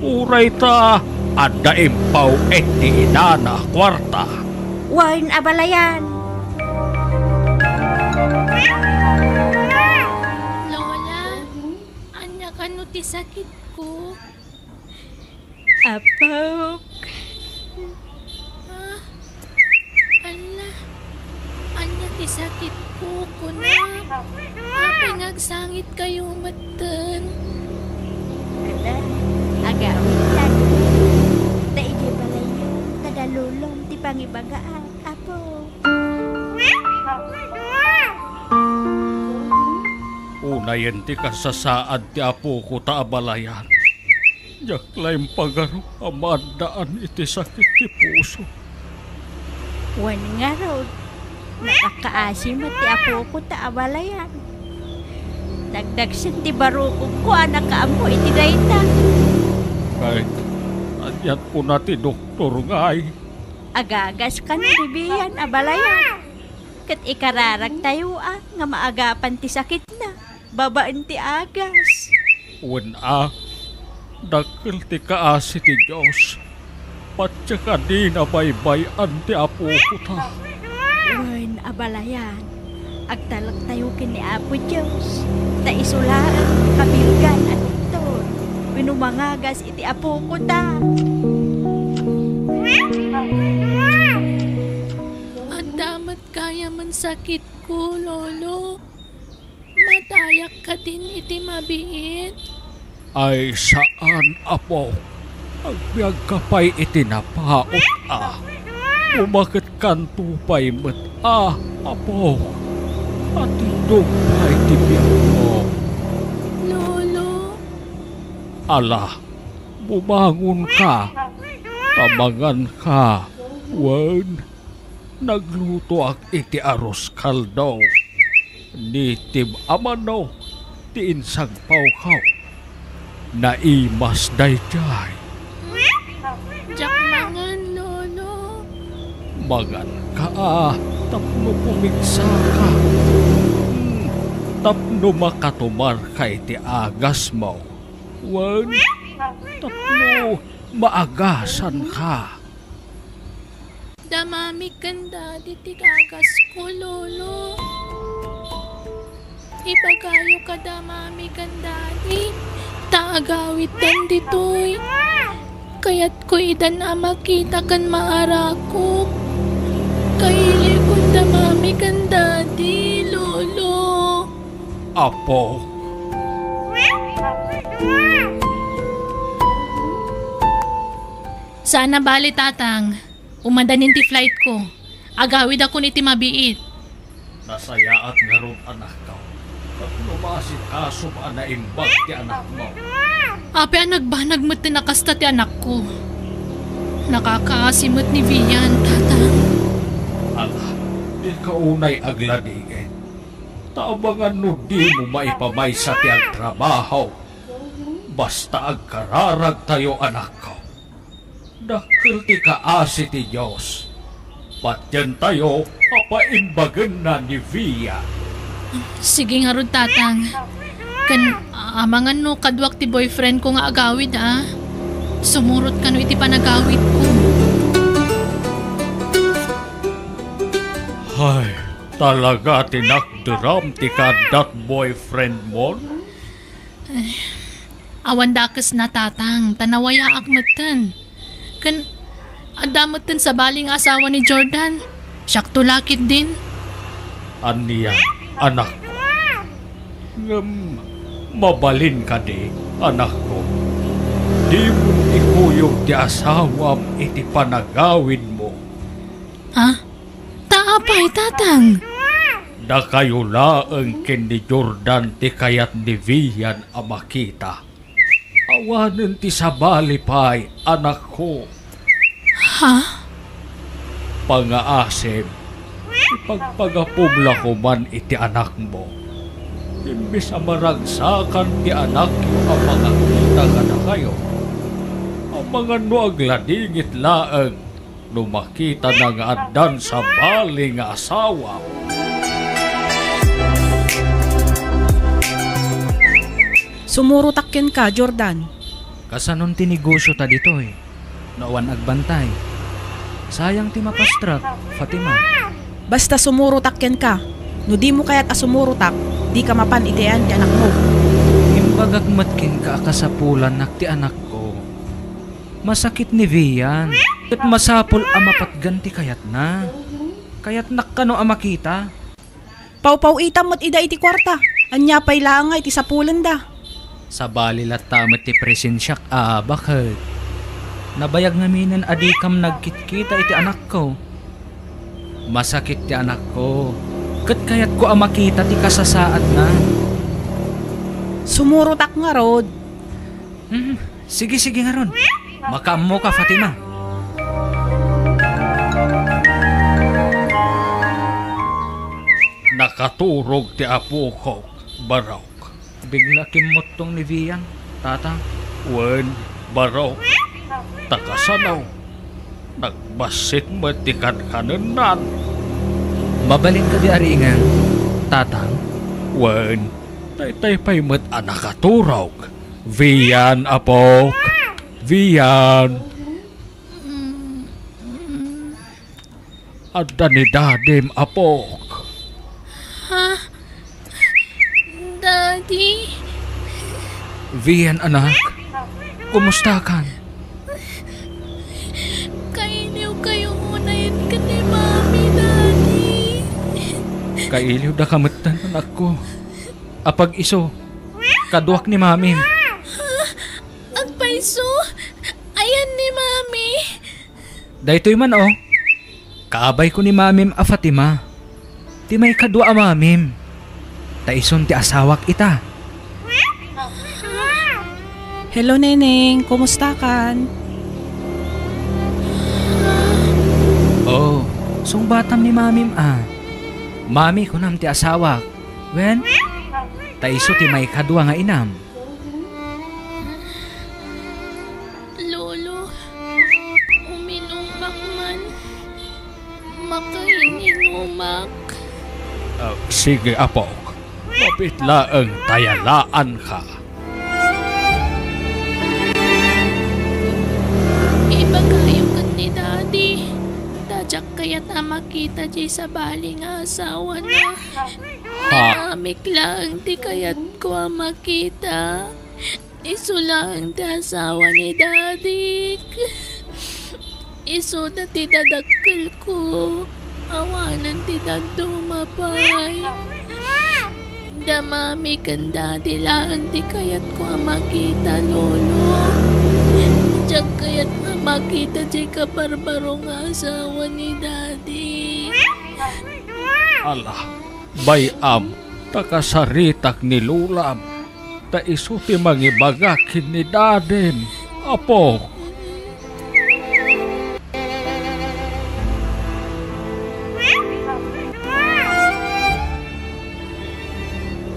Uray ta adda impaw-ek ti inana a kuarta. Wen, abalayan. Lola, ania kano ti sakitko? Apok. Ah, ala. Ania ti sakitko, kunak? Apay nga agsangitkayo metten? Ala, agawidtan. Ta idiay balayyo, kada lolom ti pangibagaak, Apo. Unayen ti kasasaad ti apokota, abalayan. Diak la impagarup a maaddaan iti sakit ti puso. Wen ngarud, nakakaasi met ti apokota, abalayan. Dagdagsen ti barukongko a nakaammo iti dayta. Ket anian kuna ti doktor ngay? Agagas kano ni Bian, abalayan. Ket ikararagtayo a nga maagapan ti sakitna babaen ti agas. Wen a, dakkel ti kaasi ti Dios. Patse a dina baybay-an ti apokota. Wen, abalayan, agtalektayo ken ni Apo Dios, ta isu laeng ti kabilgan a doktor wenno mangagas iti apokota. Adda met gayam sakitko, Lolo. Matayak kadin iti mabiit? Ay, saan, Apo. Agbiagka pay iti napaut a. Umaketkanto pay met a, Apo. Atidog pay ti biagmo. Lolo. Ala, Bumangonka, ta manganka, wen naglutoak iti arroz caldo. Nitib a manok ti insagpawko. Naimas daydiay. Diak mangan, Lolo. Manganka a tapno pumigsaka. Hmm, tapno makatumarka iti agasmo. Wen, tapno maagasanka. Da Mami ken Daddy ti agasko, Lolo. Ibagayo kada Mami ken Daddy, ta agawiddan ditoy. Kayatko idan a makita ken maarakop. Kailiwko da Mami ken Daddy, Lolo. Apo. Saan a bale, Tatang. Umadanin ti flightko. Agawidakon iti mabiit. Nasayaat ngarud, anakko. Tapno maasikasom a naimbag ti anakmo. Apay a nagbanag met ti nakasta ti anakko. Nakakaasi met ni Vian, Tatang. Ala, dika unay agladingit. Ta amangan no dimo maipamaysa ti agtrabaho. Basta agkararagtayo, anakko. Dakkel ti kaasi ti Dios. Patientayo a paimbagenna ni Via. Sige ngarud, Tatang. Ken amangan no kaduak ti boyfriendko nga agawid, a. Sumurot kano iti panagawidko. Hay, talaga ti nakderam ti kaaddat boyfriendmon? Awan dakesna, Tatang, ta nawayaak metten. Ken adda metten sabali nga asawa ni Jordan. Siakto la ketdin. Ania, anakko? Ngem mabalin kadi, anakko? Dimon ikuyog ti asawam iti panagawidmo. Ha? Ta apay, Tatang? Dakayo laeng ken ni Jordan ti kayat ni Vian a makita. Awanen ti sabali pay, anakko. Ha? Pangaasim, ipagpagapom la koman iti anakmo. Imbes a maragsakan ti anakyo a mangakita kadakayo, amangan no agladingit laeng no makitana nga addan sabali nga asawa. Sumurotak kenka, Jordan. Kasanon ti negosyo ta ditoy? No awan agbantay. Sayang ti mapastrak, Fatima. Basta sumurotak kenka. No dimo kayat a sumurotak, dika mapan iti ayan ti anakmo. Imbagak met kenka a kasapulannak ti anakko. Masakit ni Vian, ket masapul a mapatgan ti kayatna. Kayatnak kano a makita? Pawpaw-itam met ida iti kuarta. Ania pay laeng nga iti sapulenda? Sabali latta met ti presensiak a baket. Nabayag ngaminen a dikam nagkitkita iti anakko. Masakit ti anakko, ket kayatko a makita ti kasasaadna. Sumurotak ngarud. Hmm, sige, sige ngarud. Makaammoka, Fatima. Nakaturog ti apokok, Barok. Bigla kimmuttong ni Vian, Tatang. Wen, Barok. Ta kasano? Nagbassit met ti kankanennan. Mabalin kadi a ringen, Tatang? Wen, daytay pay met a nakaturog. Vian, apok. Vian. Adda ni Dadim, apok. Ha? Daddy? Vian, anak. Kumustakan? Kailiwkayo unay ken ni Mami, Daddy. Kailiwdaka metten, anakko. Apag-isu, kaduak ni Mamim. Ha? Agpayso? Ayan ni Mami? Daytoy man, o. Kaabayko ni Mamim a Fatima. Ti maikadua a mamim. Ta isun ti asawak ita. Hello, Neneng. Kumusta kan? Oh, sungbatam ni Mamim a. Mami, kunam ti asawak. Wen? Ta isu ti maikadua nga inam. Lolo, uminumak man. Makaininumak. Ah, sige, apok. Mabit laeng ta yalaanka. Ibagayo ken ni Daddy. Ta diak kayat a makita diay sabali nga asawana. Ha? Ni Mamik laeng ti kayatko a makita. Isu laeng ti asawa ni Dadik. Isuda ti dadakkelko. Awanen ti dadduma pay. Da Mami ken Daddy laeng ti kayatko a makita, Lolo. Diak kayat a makita diay kabarbaro nga asawa ni Daddy. Ala, bay-am, ta kasaritak ni Lolam. Ta isu ti mangibaga ken ni Dadim, Apo.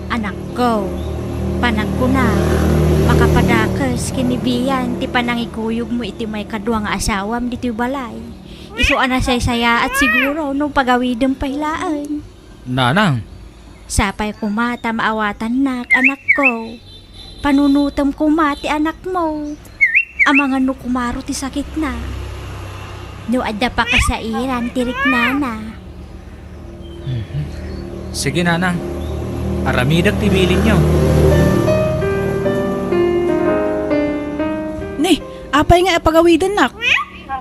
Anakko, panagkunak, makapadakes ken ni Bian ti panangikuyogmo iti maikadua nga asawam ditoy balay. Isu a nasaysayaat siguro no pagawidem pay laeng. Nanang. Sapay koma ta maawatannak, anakko. Panunotem koma ti anakmo. Amangan no kumaro ti sakitna. No adda pakasairan ti riknana. Mhm. Sige, Nanang. Aramidek ti bilinyo. Ni, apay nga ipagawidennak?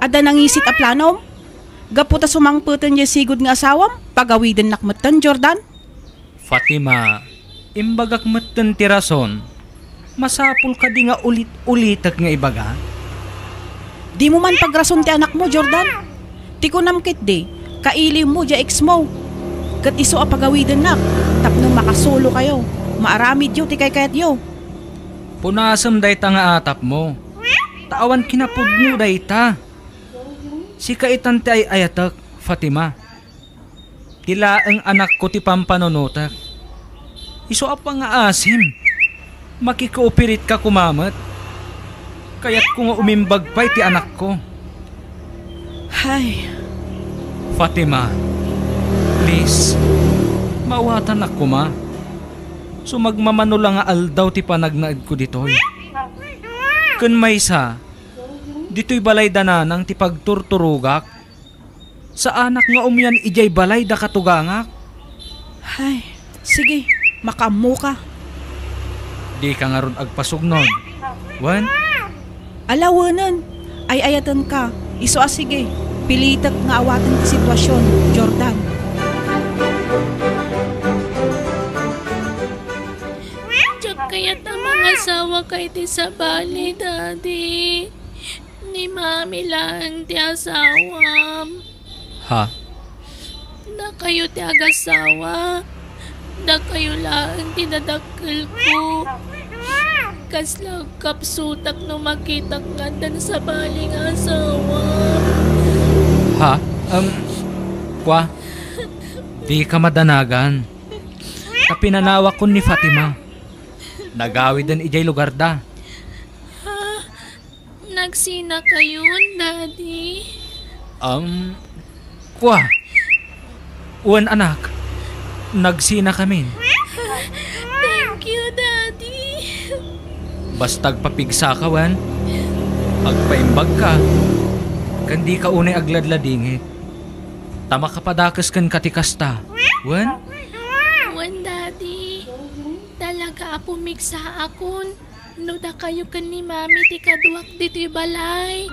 Adda nangisit a planom? Gapu ta sumangpeten diay sigud nga asawam, pagawidennak metten, Jordan? Fatima, imbagak metten ti rason. Masapul kadi nga ulit-ulitek nga ibaga? Dimo man pagrason ti anakmo, Jordan. Ti kunam ketdi, kailiwmo diay exmo. Ket isu a pagawidennak, tapno makasulokayo, maaramidyo ti kaykayatyo. Punasem dayta nga atapmo. Ta awan kinapudno dayta. Sika itan ti ay-ayatek, Fatima. Ti laeng anakko ti pampanunotek. Isu a pangaasim. Makikooperat ka koma met. Kayatko nga umimbag pay ti anakko. Hay. Fatima, please, maawatanak koma. Sumagmamano la nga aldaw ti panagnaedko ditoy. Ken maysa, ditoy balay da nanang ti pagturturogak. Saanak nga umian idiay balay da katugangak. Ay, sige, makaammoka. Dika ngarud agpasugnon. Wen? Ala, wenen. Ay-ayatenka. Isu a sige. Pilitek nga awaten ti situasion, Jordan. Diak kayat a mangasawaka iti sabali, Daddy. Ni Mami laeng ti asawam. Ha? Dakayo ti agasawa. Dakayo laeng ti dadakkelko. Kasla agkapsutak no makitak nga addan sabali nga asawam. Ha? Um, kwa? Dika madanagan. Ta pinanawakon ni Fatima. Nagawiden idiay lugarda. Ha? Nagsinakayon, Daddy? Um, kwa? Wen, anak. Nagsinakamin. Thank you, Daddy. Basta agpapigsaka, wen? Agpaimbagka. Ken dika unay agladladingit. Ta makapadakes kenka ti kasta. Wen? Wen, Daddy. Talaga a pumigsaakon. No dakayo ken ni Mami ti kaduak ditoy balay.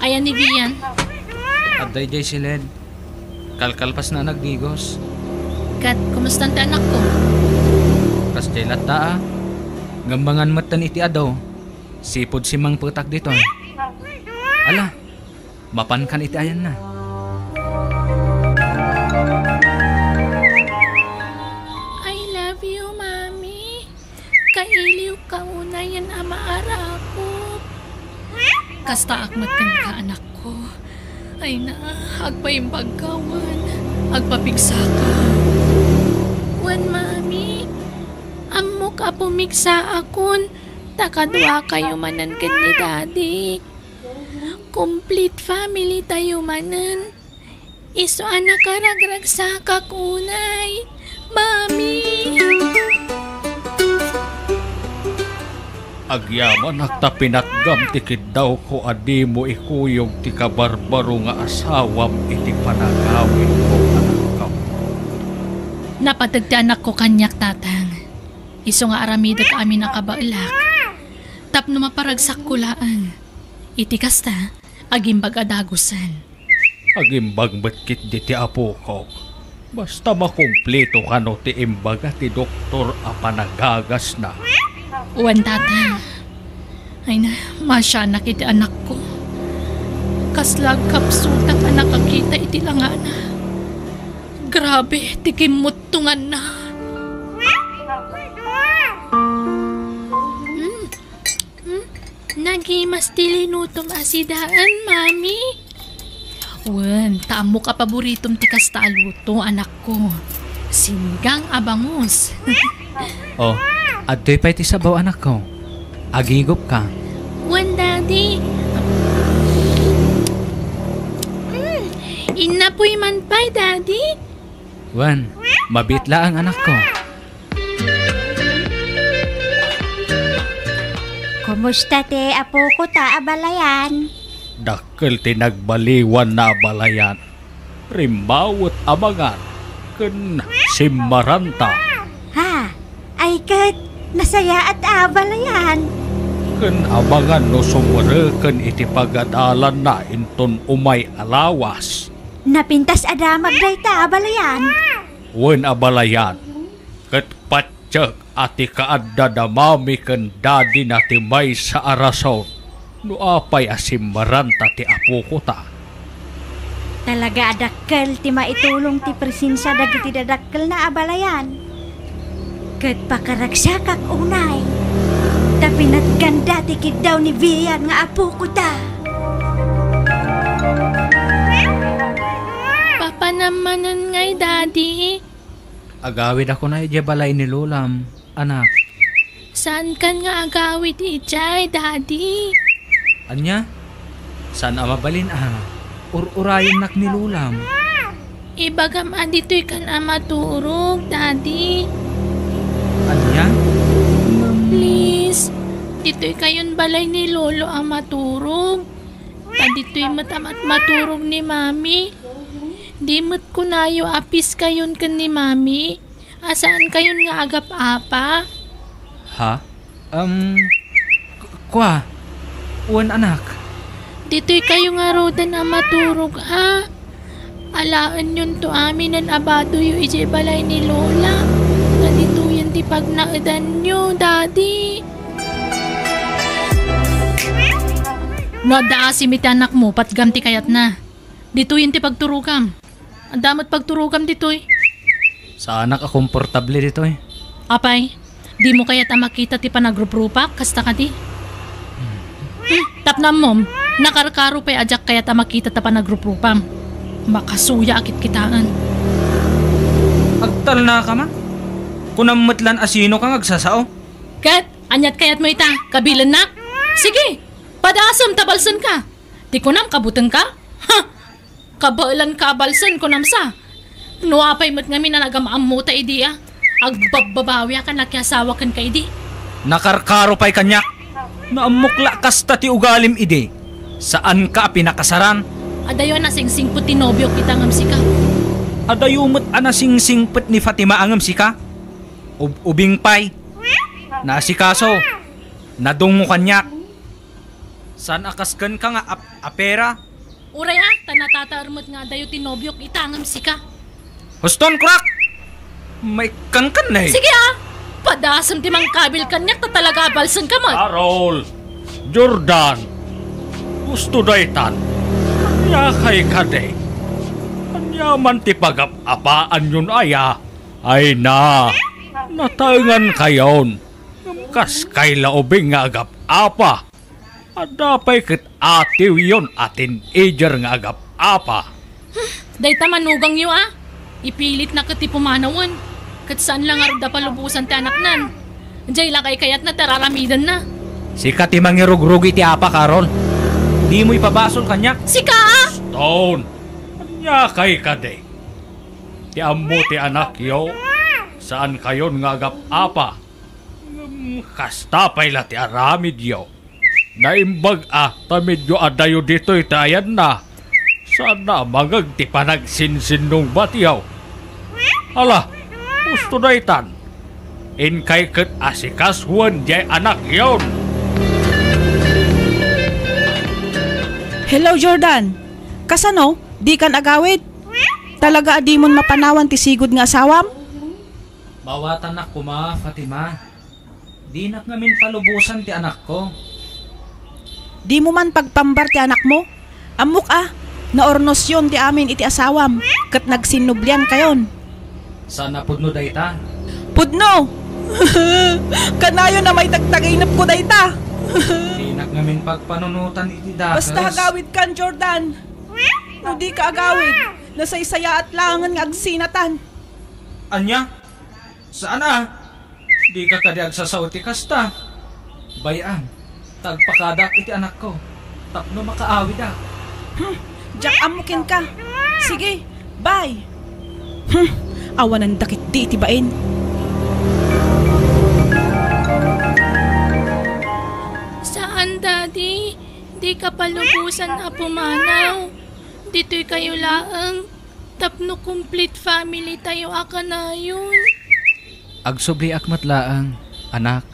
Ayan ni Bian. Adda idiay siled. Kalkalpasna a nagdigos. Ket, kumustan ti anakko? Kasdiay latta a. Ngem mangan metten iti adu. Sipud simmangpetak ditoy. Ala, mapankan iti ayanna. Ay, met kenka, anakko. Ay na, agpaimbagka wen agpapigsaka. Wen, Mami, ammok a pumigsaakon ta kaduakayo manen ken ni Daddy. Complete family tayo manen. Isu a nakaragragsakak unay, Mami. Agyamanak ta pinatgam ti kiddawko a dimo ikuyog ti kabarbaro nga asawam iti panagawidko, anakko. Napateg ti anakko kaniak, Tatang. Isu nga aramidek amin a kabaelak tapno maparagsakko laeng. Iti kasta, agimbag a dagusen. Agimbag met ketdi ti apokok. Basta makumplito kano ti imbaga ti doktor a panagagasna. Wen, Tata. Ay na, masianak iti anakko. Kasla agkapsutak a nakakita iti langana. Grabe ti kimmuttonganna. Hmm? Hmm? Nagimas ti linutom a sidaen, Mami? Wen, ta ammok a paboritom ti kasta a luto, anakko. Sinigang a bangus. Oh, adtoy pay ti sabaw, anakko. Agigupka. Wen, Daddy. Hmm. Innapoy man pay, Daddy. Wen, mabiit laeng, anakko. Kumusta ti apokota a balayan? Dakkel ti nagbaliwanna a balayan. Rimmawet a mangan ken simmaranta. Ha? Ay ket, nasayaat a balayan. Ken amangan no sumreken iti pagadalanna inton umay a lawas. Napintas a damag dayta a balayan. Wen a balayan, ket patiek a ti kaadda da Mami ken Daddy-na ti maysa a rason no apay a simmaranta ti apokota. Talaga a dakkel ti maitulong ti presensia dagiti dadakkelna a balayan. Ket pakaragsakak unay, ta pinatganda ti kiddaw ni Vian nga apokota. Papanam manen ngay, Daddy? Agawidakon idiay balay ni Lolam, anak. Saankan nga agawid idiay, Daddy? Ania? Saan a mabalin a ur-urayennak ni Lolam? Ibagam a ditoykan a maturog, Daddy. Ania? Ngem please, ditoykayon balay ni Lolo a maturog. Ta ditoy met a mat-, maturog ni Mami. Di met kunayo a peace kayon ken ni Mami. A saankayon nga agap-apa? Ha? Um, k-, kua? Wen, anak. Ditoykayo ngaruden a maturog, a. Alaenyonto aminen a badoyo idiay balay ni Lola. Ta ditoyen ti pagnaedanyo, Daddy. No adda asim iti anakmo, patgam ti kayatna. Ditoyen ti pagturogam. Adda met pagturogam ditoy. Saanak a komportable ditoy. Apay, dimo kayat a makita ti panagruprupak, kasta kadi? Hmm, tapno ammom, nakarkaro pay a diak kayat a makita ta panagruprupam. Makasuya a kitkitaen. Agtalnaka man. Kunam met lan a sinoka nga agsasao. Ket, aniat kayatmo ita, kabilennak? Sige, padasem ta balsenka. Ti kunam, kabutengka? Ha! Kabaelanka a balsen, kunam sa. No apay met ngamin a nagam-ammota idi a agbabbabawiak a nakiasawa kenka idi. Nakarkaro pay kaniak. Naammok la kasta ti ugalim idi. Saanka a pinakasaran. Adayo a nasingsingpet ti nobiok ita ngem sika. Adayo met a nasingsingpet ni Fatima ngem sika. Ub-, ubing pay. Naasikaso. Nadungngo kaniak. Saan a kas kenka nga ap-, apera? Uray a, ta natataer met nga adayo ti nobiok ita ngem sika. Huston, kurak! Maikkankan, eh. Sige a! Padasem ti mangkabil kaniak ta talaga a balsenka met. Carol! Jordan! Gusto daytan? Ania kay kadi? Ania man ti pagap-apaanyon aya? Ay na, nataengankayon. Ngem kas kay la ubing nga agap-apa. Adda pay ket atiwyon a teenager nga agap-apa. Dayta manugangyo a. Ipilitna ket ti pumanawen. Ket saan la ngarud a palubosan ti anaknan. Diay la kaykayatna ti ar-aramidenna. Sika ti mangirugrug iti apak, Aaron. Dimo ipabasol kaniak. Sika a! Stone! Ania kay kadi? Ti ammo ti anakyo, saankayon nga agap-apa. Ngem kasta pay la ti aramidyo. Naimbag a ta medyo adayo ditoy ti ayanna. Saanna a mangeg ti panagsinsinnungbatyo. Ala, husto daytan. Inkay ket asikasuen diay anakyon. Hello, Jordan. Kasano? Dikan agawid? Talaga a dimon mapanawan ti sigud nga asawam? Maawatanak koma, Fatima. Dinak ngamin palubosan ti anakko. Dimo man pagpambar ti anakmo? Ammok a, naurnosyon ti amin iti asawam, ket nagsinnubliankayon. Saan a pudno dayta? Pudno! Kanayon a maitagtaginepko dayta. Dinak ngamin pagpanunotan iti dakes. Basta agawidkan, Jordan. No dika agawid, nasaysayaat laengen nga agsinatan. Ania? Saan a? Dika kadi agsasao iti kasta? Bay-am, ta agpakadak iti anakko tapno makaawidak. Hmm, diak ammo kenka. Sige, bye. Hmm, awananda ketdi iti bain. Saan, Daddy. Dika palubosan a pumanaw. Ditoy kayo laeng. Tapno complete family tayo a kanayon. Agsubliak met laeng, anak.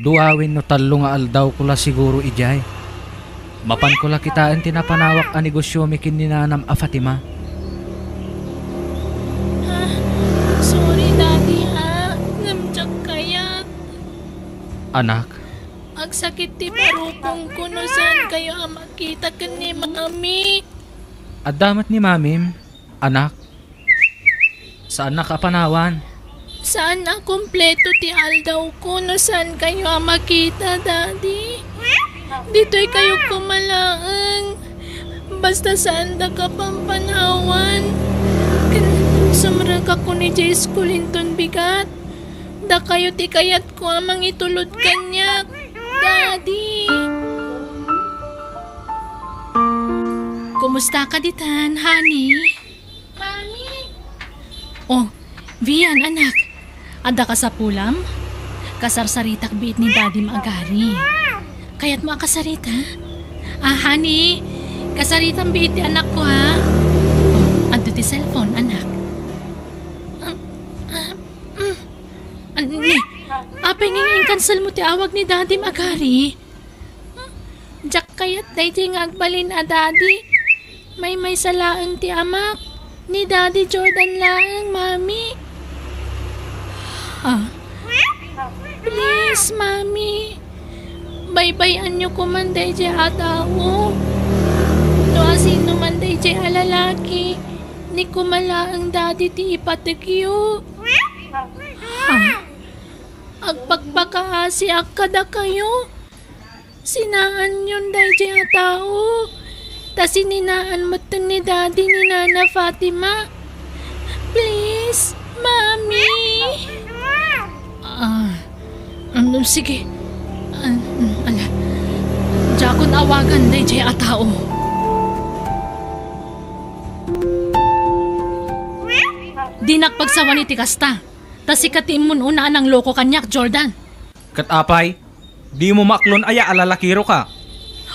Dua wenno tallo nga aldawko la siguro idiay. Mapanko la kitaen ti napanawak a negosiomi ken ni nanam a Fatima. Ah, sorry, Daddy, ha. Ngem diak kayat. Anak. Agsakit ti barukongko no saan kayo a makita ken ni Mami. Adda met ni Mamim. Anak, saannak a panawan. Saan a kompleto ti aldawko no saan kayo a makita, Daddy. Ditoy kayo koma laeng. Basta saanda ka pampanawan. Ken sumrekak idiay eskul inton bigat. Dakayo ti kayatko a mangitulod kaniak, Daddy. Kumusta ka ditan, honey? Mami! Oh, Vian, anak. Adda kasapulam? Kasarsaritak biit ni Daddy Magari. Kayat mo a kasarita? Ah, honey, kasaritam biit ti anak ko, ha? Oh, adto ti cellphone, anak. Ah, ah, mm. Anni, apay nga in-cancel mo ti awag ni Daddy Magari? Diak kayat daydi nga agbalin a Daddy. Maymaysa laeng ti amak. Ni Daddy Jordan laeng, Mami. Ah. Please, Mami. Baybay-anyo koman daydi a tao. No asino man daydi a lalaki, ni koma laeng Daddy ti ipatekyo. Ah. Agpakpakaasiak kadakayo. Sinaanyon daydi a tao. Ta sininaan metten ni Daddy ni Nana Fatima. Please, Mami. Ah, um, sige. Ah, um, ala. Diakon awagan daydi a tao. Dinak pagsawan iti kasta. Ta sika ti immun-una a nangloko kaniak, Jordan. Ket apay, dimo maaklon aya a lalakiroka?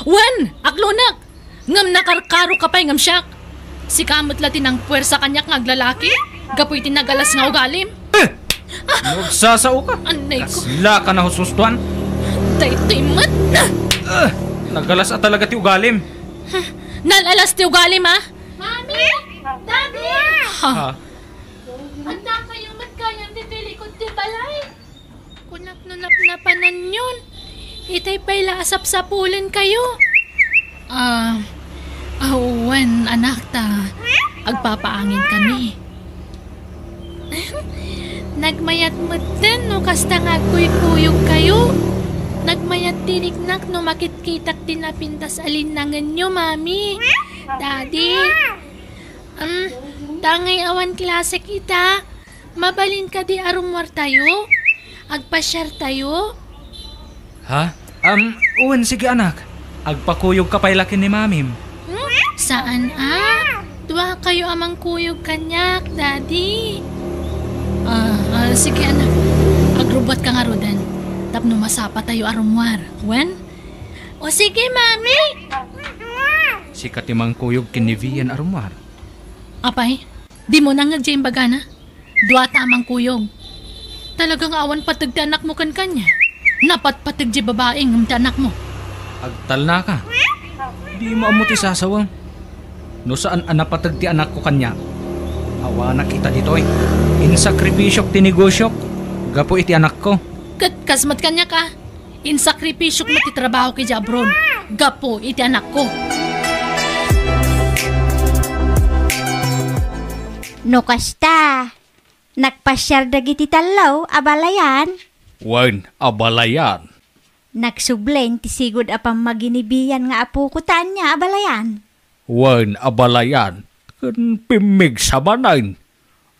Wen, aklonek! Ngem nakarkaroka pay ngem siak. Sika met la ti nangpuersa kaniak nga aglalaki, gapu iti nagalas nga ugalim. Eh! Ah! Nagsasaoka? Anay ko. Kaslaka nahushustoan? Daytoy met! Eh! Nagalas a talaga ti ugalim. Nalalas ti ugalim, ah? Mami! Daddy! Ha? Ha? Adda kayo met gayam ditoy likod ti balay? Kunak no napnapananyon, itay pay la a sapsapulen kayo. Ah, ah, wen, anak, ta agpapaangin kami. Nagmayat metten no kasta nga agkuykuyog kayo. Nagmayat ti riknak no makitkitak ti napintas a linnangenyo, Mami. Daddy, um, ta ngay awan klasek ita, mabalin kadi a rummuartayo? Agpasiartayo? Ha? Um, wen, sige, anak. Agpakuyogka pay la ken ni Mamim. Hmm? Saan a? Duakayo a mangkuyog kaniak, Daddy. Ah, ah, sige, anak. Agrubbuatka ngaruden tapno masapatayo a rummuar. Wen? O sige, Mami. Sika ti mangkuyog ken ni Vian a rummuar. Apay, dimo nangngeg diay imbagana? Duata a mangkuyog. Talaga nga awan pateg ti anakmo ken kaniak. Napatpateg diay babai ngem ti anakmo. Agtalnaka. Dimo ammo ti sasawem. No saan a napateg ti anakko kaniak, awanak ita ditoy. Insakripisiok ti negosiok gapu iti anakko. Ket kas met kaniak a, insakripisiok met ti trabahok idiay abroad gapu iti anakko. No kasta, nagpasiar dagiti tallo a balayan. Wen, a balayan. Nagsubli ti sigud a pammagi ni Vian nga apoko ta ania a balayan. Wen, a balayan, ken pimmigsa manen,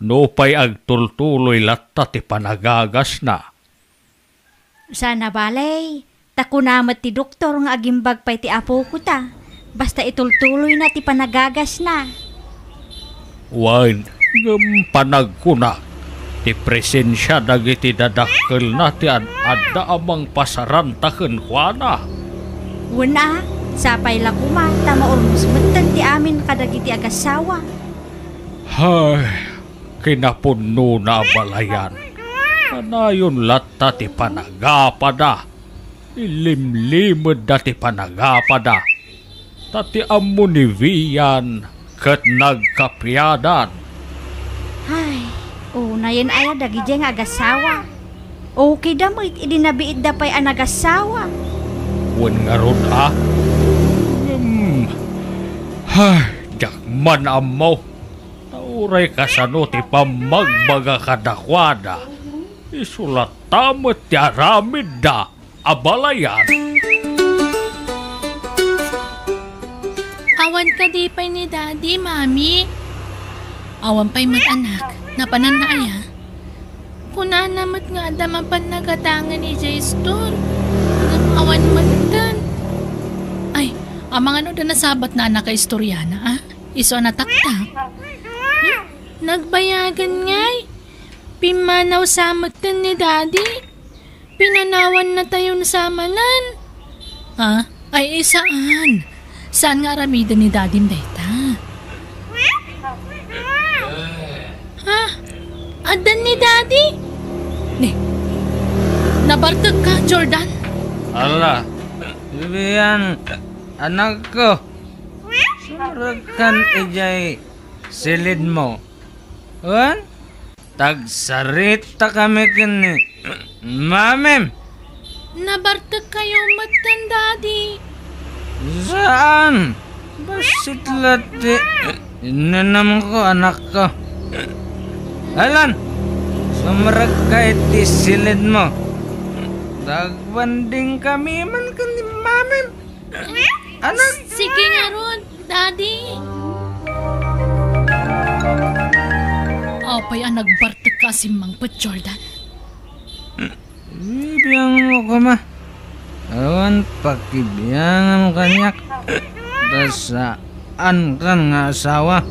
nupay agtultuloy latta ti panagagasna. Saan a bale, ta kuna met ti doktor nga agimbag pay ti apoko ta, basta itultuloyna ti panagagasna. Wen, ngem panagkunak, ti presensia dagiti dadakkelna ti ad-adda a mangpasaranta kenkuana. Wen a, sapay la koma ta maurnos metten ti amin kadagiti agassawa. Hay, kinapudnona a balayan. Kanayon latta ti panagapada. Ilimlimedda ti panagapada, ta ti ammo ni Vian ket nagkapiadan. Ay, unayen aya dagidiay nga agassawa? Okay da met idi nabiitda pay a nagassawa. Wen ngarud a? Hmm. Ay, diak man ammo. Ta uray kasano ti pammagbaga kadakuada, isu latta met ti aramidda. Abalayan. Awan kadi pay ni Daddy, Mami? Awan pay met, anak. Napanan na aya? Kunana met nga adda mapan nagatangen idiay store. Ngem awan metten. Ay, amangan no adda nasabatna a nakaistoriana, a? Isu a nataktak. Hmm? Nagbayagan ngay? Pimmanaw sa metten ni Daddy? Pinanawannatayon sa manen? Ha? Ay, eh, saan? Saan nga aramiden ni Daddy dayta? Ha? Addan ni Daddy? Ni, nabartek ka, Jordan? Ala, Vian, anakko. Sumrekkan idiay silidmo. Wen? Tagsaritakami ken ni Mamim. Nabartekkayo metten, Daddy. Saan? Bassit la ti innanamko, anakko. Alan, sumrekka iti silidmo. Tagbandingkami man ken ni Mamim. Anak. Sige ngarud, Daddy. Apay a nagbartek ka a simmangpet, Jordan? Ibiangmo koma. Awan pakibiangam kaniak. Ta saankan nga asawa.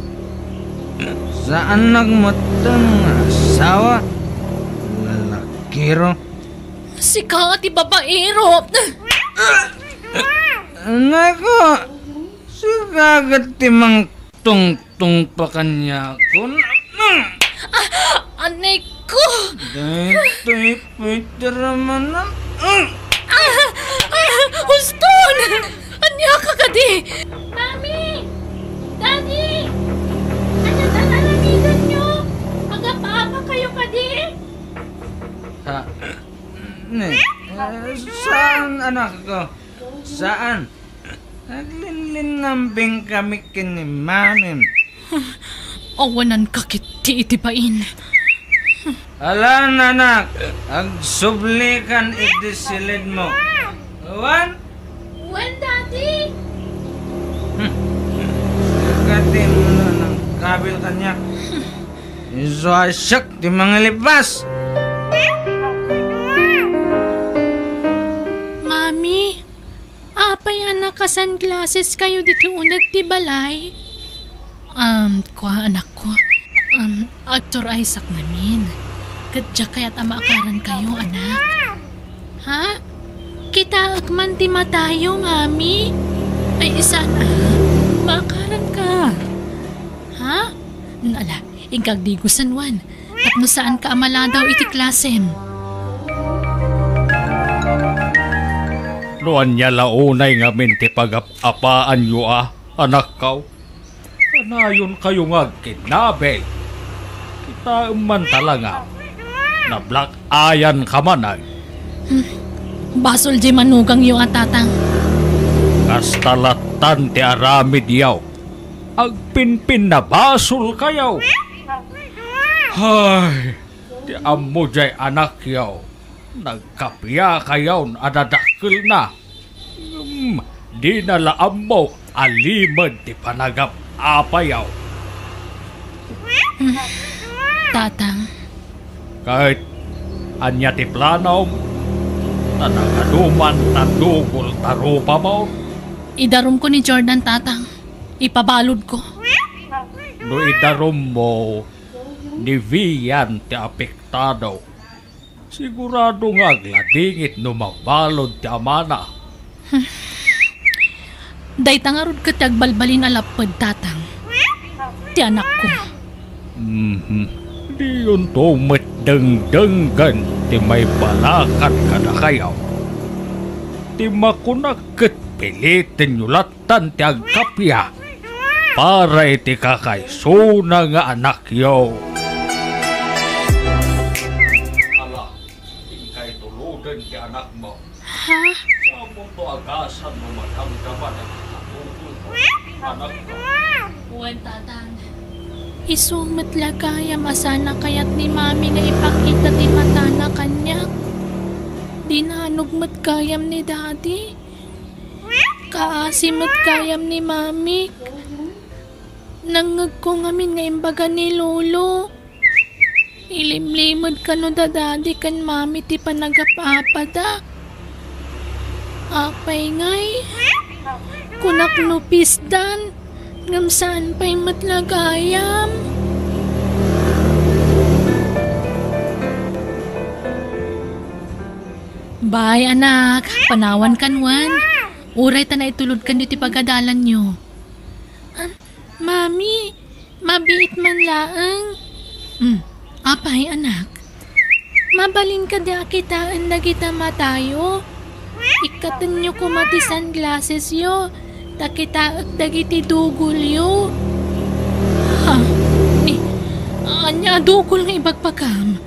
Saannak metten nga asawa. Lalakiro. Sika ti babaero. Nako, sika ket ti mangtungtungpa kaniakon. Ah, anay ko! Daytoy pay ti ramanan. Ah! Ah! Huston! Ania ka kadi? Mami! Daddy! Ania ti ar-aramidenyo? Agapa-apa kayo kadi? Ha? Ne, eh, saan, anakko? Saan? Naglinlinnambingkami ken ni Mamim. Awanan ka ketdi iti bain. Alan, anak, agsublikan iti silidmo. Wen? Wen, Daddy? Hmm. Kati mo na ng kabil kanya. Isu a siak ti mangilipas. Mami, apay a naka-sunglasses kayo ditoy uneg ti balay? Um, kua, anakko. Um, agturayasak ngamin. Ket diak kayat a maakaran kayo, anak. Ha? Kitaek man ti matayo, Mami? Ay, saan a. Maakaran ka. Ha? Ala, inka agdigosen, Wen. Tapno saanka a maladaw iti klasem. No ania la unay ngamin ti pagap-apaanyo a, anakko? Kanayon kayo nga agkinnabil. Kitaem man talaga. Nablack-eyan ka manen. Hmm. Basol diay manugangyo a, Tatang. Kasta lattan ti aramidyo. Agpinpinnabasol kayo. Hay, ti ammo diay anakyo. Nagkappia kayon a dadakkelna. Ngem dina la ammo a limed ti panagap-apayo. Tatang. Ket ania ti planom? Ta nagaduman ta dugol ta rupamo? Idarumko ni Jordan, Tatang. Ipabaludko. No idarummo, ni Vian ti apektado. Sigurado nga agladingit no mabalud ti amana. Dayta ngarud ket ti agbalbalin a lapped, Tatang. Ti anakko. Mhm. Diyonto met dengdenggen ti maibalakad kadakayo. Ti makunak ket pilitenyo lat- tan ti agkappia para iti kakaisuna nga anakyo. Ala, inkay tuloden ti anakmo. Ha? Samonto agasan no madamdama dagiti tungtol, anakko. Wen, Tatang. Isu met la gayam a saan a kayat ni Mami nga ipakita ti matana kaniak. Dinanog met gayam ni Daddy. Kaasi met gayam ni Mamik. Nangngegko ngamin nga imbaga ni Lolo. Ilimlimed kano da Daddy ken Mami ti panagap-apada. Apay ngay? Kunak no pisdan, ngem saan pay met la gayam. Bay, anak, panawankan wen. Uray ta naitulodkan iti pagadalanyo. Ah, Mami, mabiit man laeng. Hmm, apay, anak? Mabalin kadi a kitaen dagita matayo? Ikkatenyo koma ti sunglassesyo, ta kitaek dagiti dugolyo. Ha? Ni, ania a dugol nga ibagbagam?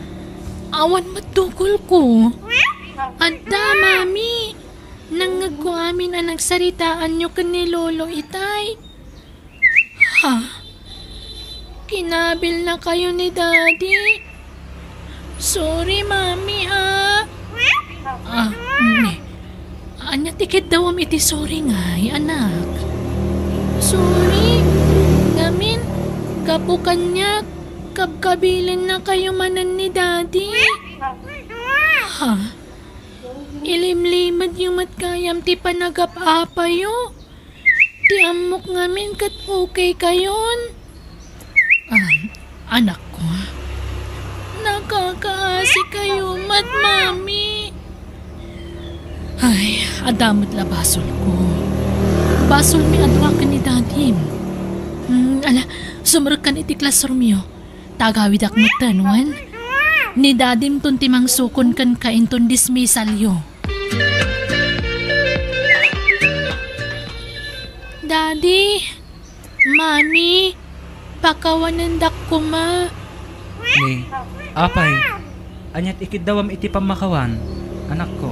Awan met dugolko. Adda, Mami. Nangngegko amin a nagsaritaanyo ken ni Lolo itay. Ha? Kinabilnakayo ni Daddy? Sorry, Mami, ha? Ah, ne. Ania ti kiddawam iti sorry ngay, anak? Sorry. Ngamin, gapu kaniak, kabkabilennakayo manen ni Daddy. Ha? Ilimlimedyo met gayam ti panagap-apayo. Ti ammok ngamin ket okay kayon. Ah, anakko. Nakakaasi kayo met, Mami. Ay, adda met la basolko. Basolmi a dua ken ni Dadim. Hmm, ala, sumrekkan iti classroomyo. Ta agawidak metten, wen? Ni Dadimton ti mangsukon kenka inton dismissalyo. Daddy, Mami, pakawanendak koma. Ni, apay, aniat ikiddawam iti pammakawan, anakko?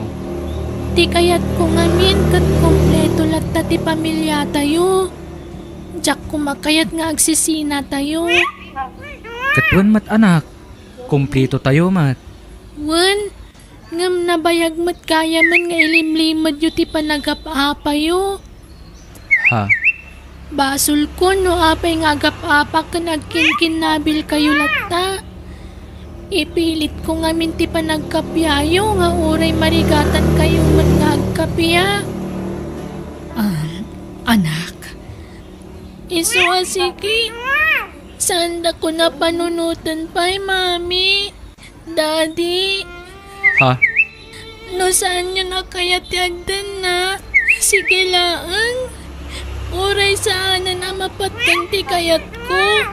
Ti kayatko ngamin ket kompleto latta ti pamiliatayo. Diak koma kayat nga agsisinatayo. Ket wen met, anak, kumpletotayo met. Wen, Nabayag met gayamen nga ilimlimedyo ti panagap-apayo. Ha? Basolko no apay nga agap-apak ken agkinkinnabilkayo latta. Ipilitko ngamin ti panagkapiayo nga uray marigatankayo met nga agkapia. Ah, anak. Isu a sige. Saandakon a panunoten pay, Mami. Daddy. Ha? No saanyon a kayat ti agdannak, sige laeng. Uray saanen a mapatgen ti kayatko.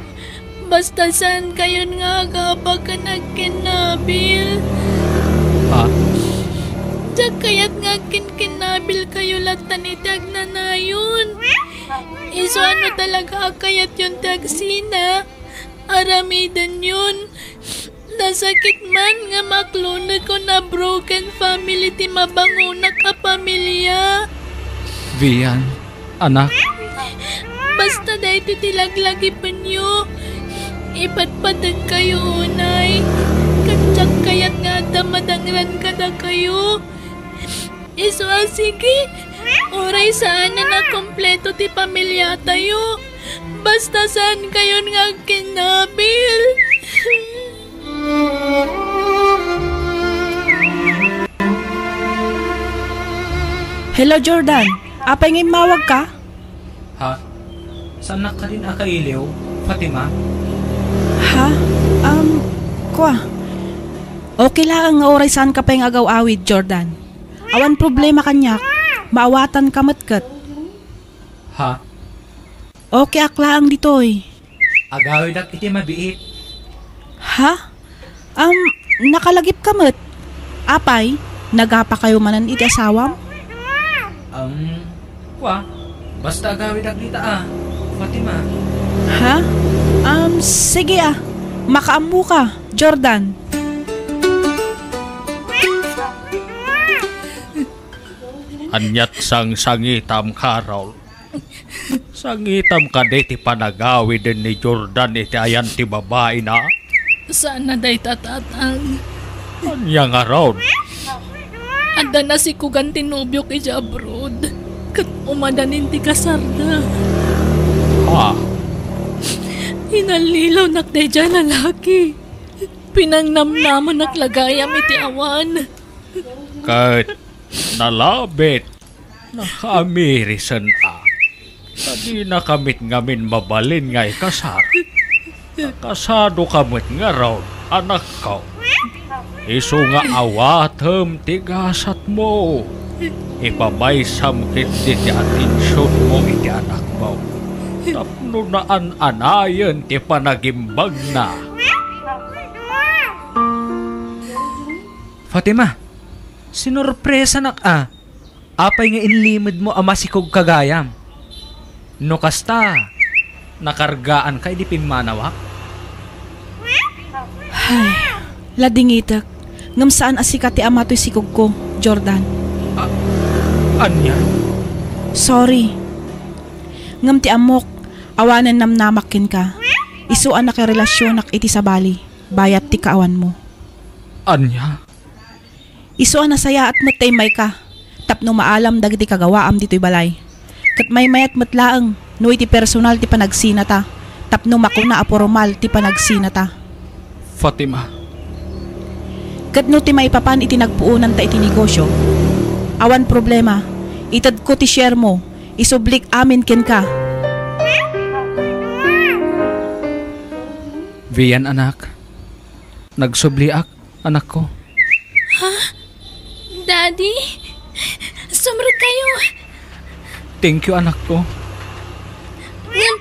Basta saankayon nga agapak ken agkinnabil. Ha? Diak kayat nga agkinkinnabilkayo lattan iti agnanayon. Isu a no talaga a kayatyon ti agsina, aramidenyon. Nasakit man nga maklonekon a broken family ti mabangonak a pamilia. Vian, anak. Basta daytoy ti laglagipenyo. Ipatpategkayo unay. Ket diak kayat nga adda madangran kadakayo. Isu a sige, uray saanen a kompleto ti pamiliatayo. Basta saankayon nga agkinnabil. Hello, Jordan. Apay nga immawagka? Ha? Saannak kadin a kailiw, Fatima? Ha? Um, kwa. Okay laeng nga uray saanka pay nga agaw-awid, Jordan. Awan problema kaniak. Maawatanka met ket. Ha? Okay ak laeng ditoy. Agawidak iti mabiit. Ha? Um, nakalagipka met. Apay, nagapakayo manen iti asawam? Um, kwa, basta agawidak dita a, Fatima. Ha? Um, sige a. Makaammoka, Jordan. Aniat sangsangitam, Carol? Sangitam kadi ti panagawiden ni Jordan iti ayan ti babaina? Saan a dayta, Tatang. Ania ngarud? Adda nasikogan ti nobiok idiay abroad, ket umadanin ti kasarda. Ha? Inallilawnak daydiay a lalaki. Pinangnamnamanak la gayam iti awan. Ket nalabit. Nakaamirisen a. Ta dinaka met ngamin mabalin nga ikasar. Nakasadoka met ngarud, anakko. Isu nga awatem ti gasatmo. Ipamaysam ketdi ti atensionmo iti anakmo. Tapno naan-anayen ti panagimbagna. Fatima, sinorpresanak a. Apay nga inlimedmo a masikogka gayam? No kasta, nakargaanka idi pimmanawak? Ay, ladingitek. Ngem saan a sika ti ama toy sikogko, Jordan. A-, ania? Sorry. Ngem ti ammok, awanen namnamak kenka. Isu a nakarelasionak iti sabali, bayat ti kaawanmo. Ania? Isu a nasayaat met ta immayka tapno maalam dagiti kagawaam ditoy balay. Ket maymayat met laeng no iti personal ti panagsinata tapno makuna a pormal ti panagsinata. Fatima. Ket no ti maipapan iti nagpuonanta iti negosio, awan problema. Itedko ti sharemo, isublik amin kenka. Vian, anak, nagsubliak. Anakko. Ha? Daddy? Sumrekkayo. Thank you, anakko. Ngem,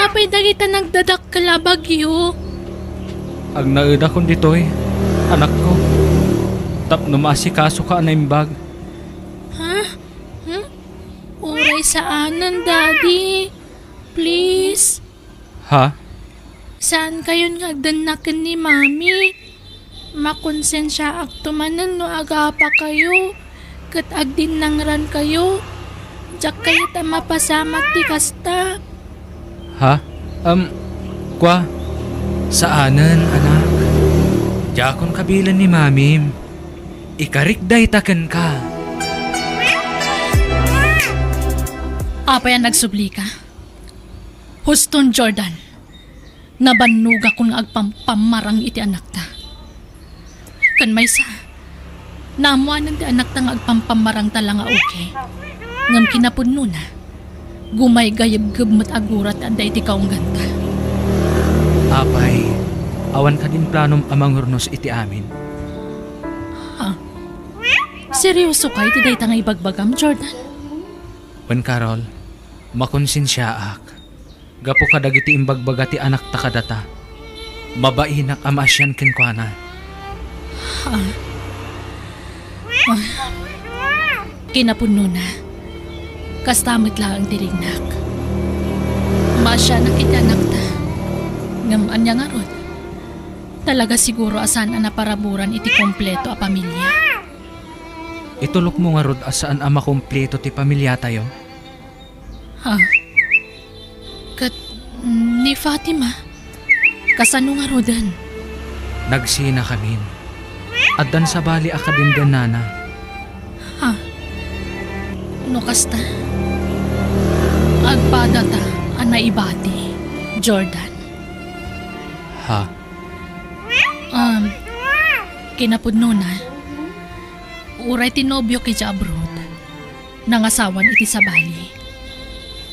apay dagita nagdadakkel a bagyo? Agnaedakon ditoy, anakko. Tapno maasikasoka a naimbag. Ha? Hmm? Uray saanen, Daddy. Please. Ha? Saankayon nga agdannak ken ni Mami. Makonsensiaakto manen no agapakayo ket agdinnangrankayo. Diak kayat a mapasamak ti kasta. Ha? Um, kwa? Saanen, anak. Diakon kabilen ni Mamim. Ikarik dayta kenka. Apay a nagsublika? Huston, Jordan, nabannogakon nga agpampammarang iti anakta. Ken maysa, naammoanen ti anakta nga agpampammarangta la nga okay. Ngem kinapudnona, gumaygayebgeb met a gura ti adda iti kaungganta. Apay, awan kadin planom a mangurnos iti amin? Ha? Serioso ka iti dayta nga ibagbagam, Jordan? Wen, Carol, makonsensiaak gapu kadagiti imbagbaga ti anakta kadata. Mabainak a maasian kenkuana. Ha? Ah. Kinapudnona, kasta met laeng ti riknak. Maasianak iti anakta. Ngem ania ngarud? Talaga siguro a saan a naparaburan iti kompleto a pamilia. Itulokmo ngarud a saan a makompleto ti pamiliatayo? Ha? Ket ni Fatima? Kasano ngaruden? Nagsinakamin. Addan sabali a kadindennana. Ha? No kasta, agpadata a naibati, Jordan. Ha? Um, kinapudnona, uray ti nobiok idiay abroad, nangasawan iti sabali.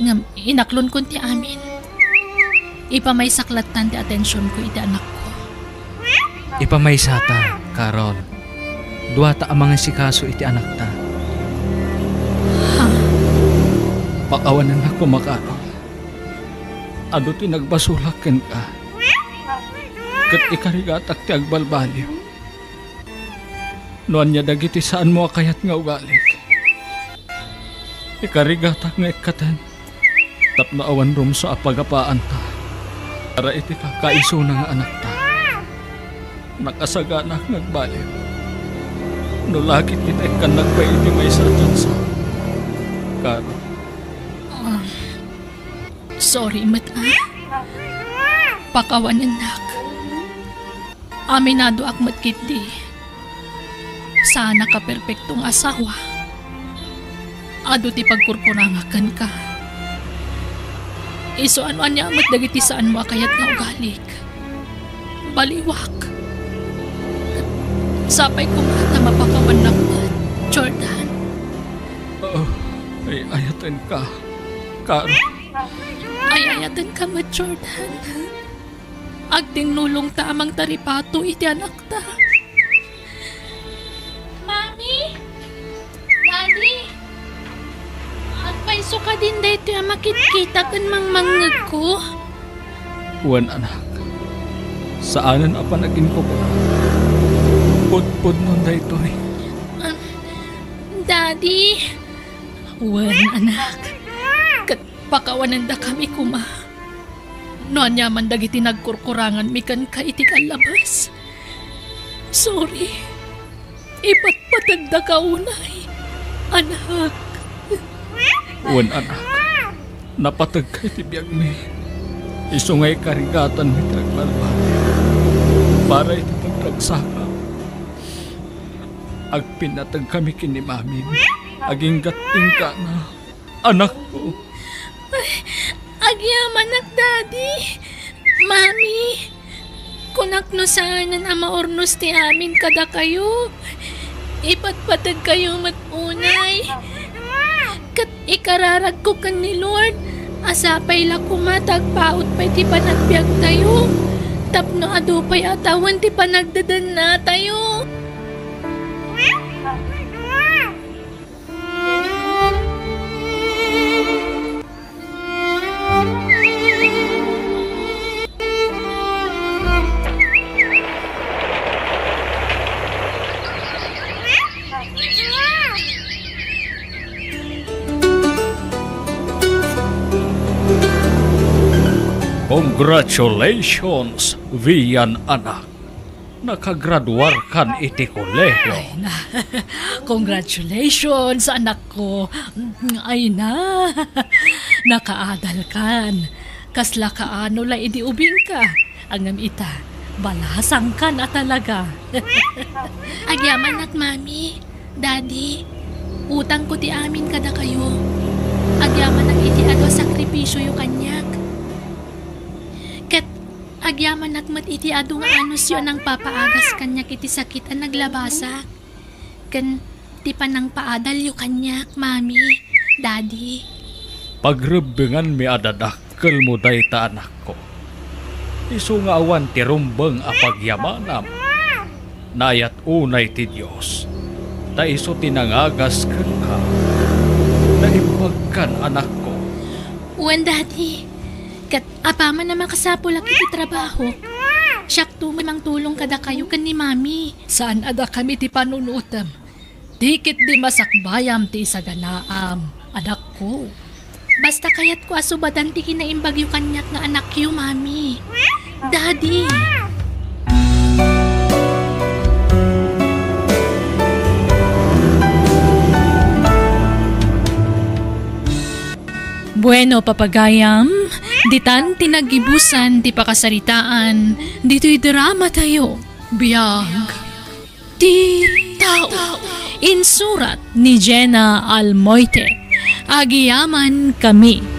Ngem inaklonkon ti amin. Ipamaysak lattan ti atensionko iti anakko. Ipamaysata, Carol. Duata a mangasikaso iti anakta. Ha? Pakawanennak koma, Carol. Adu ti nagbasolak kenka. Ket ikarigatak ti agbalbaliw. No ania dagiti saanmo a kayat nga ugalik, ikarigatak nga ikkaten tapno awan rumsua a pagapaanta para iti kakaisuna nga anakta. Nakasaganak nga agbaliw. No lakit ita ikkannak pay iti maysa a tiyansa, Carol. Ah, sorry met, ah. Pakawanennak. Aminadoak met ketdi. Saanak a perpekto nga asawa. Adu ti pagkurkurangak kenka. Isu a no ania met dagiti saanmo a kayat nga ugalik, baliwak. Sapay koma ta mapakawannak met, Jordan. Oh, ay-ayatenka, Carol. Ay-ayatenka met, Jordan. Agtinnulongta a mangtaripato iti anakta. Mami! Daddy! Agpayso kadin daytoy a makitkita ken mangmangngegko? Wen, anak. Saanen a panaginkukuna. Pudpudnon daytoy. Ah, Daddy! Wen, anak. Ket pakawanendakami koma. No aniaman dagiti nagkurkuranganmi kenka iti kallabas, sorry. Ipatpategdaka unay, anak. Wen, anak. Napategka iti biagmi. Isu nga ikarigatanmi ti agbalbaliw para iti pagragsakam. Agpinnategkami ken ni Mamim. Agingga't inggana. Anakko. Ay, agyamanak, Daddy. Mami, kunak no saanen a maurnos ti amin kadakayo. Ipatpategkayo met unay. Ket ikararagko ken ni Lord a sapay la koma ta agpaut pay ti panagbiagtayo tapno adu pay a tawen ti panagdedennatayo. Congratulations, Vian, anak. Nakagraduarkan iti kolehiyo. Ay na. Congratulations, anakko. Ay na. Nakaadalkan. Kasla kaano la idi ubingka. Ngem ita, Balasangkan a talaga. Agyamanak, Mami, Daddy, utangko ti amin kadakayo. Agyamanak iti adu a sakripisioyo kaniak. Ket agyamanak met iti adu nga anusyo a nangpapaagas kaniak iti sakit a naglabasak. Ken ti panangpaadalyo kaniak, Mami, Daddy. Pagrebbenganmi a dadakkelmo dayta, anakko. Isu nga awan ti rumbeng a pagyamanam. Naayat unay ti Dios, ta isu ti nangagas kenka. Naimbagkan, anakko. Wen, Daddy. Ket apaman a makasapulak iti trabaho, siakto mangtulong kadakayo ken ni Mami. Saan a dakami ti panunotem. Ti ketdi masakbayam ti isaganaam, anakko. Basta kayatko a subadan ti kinaimbagyo kaniak nga anakyo, Mami. Daddy. Bueno, papagayam, ditan ti naggibusan ti pakasaritaan ditoy drama tayo. Biag ti tao. Insurat ni Jenna Almoite. Agiyaman kami.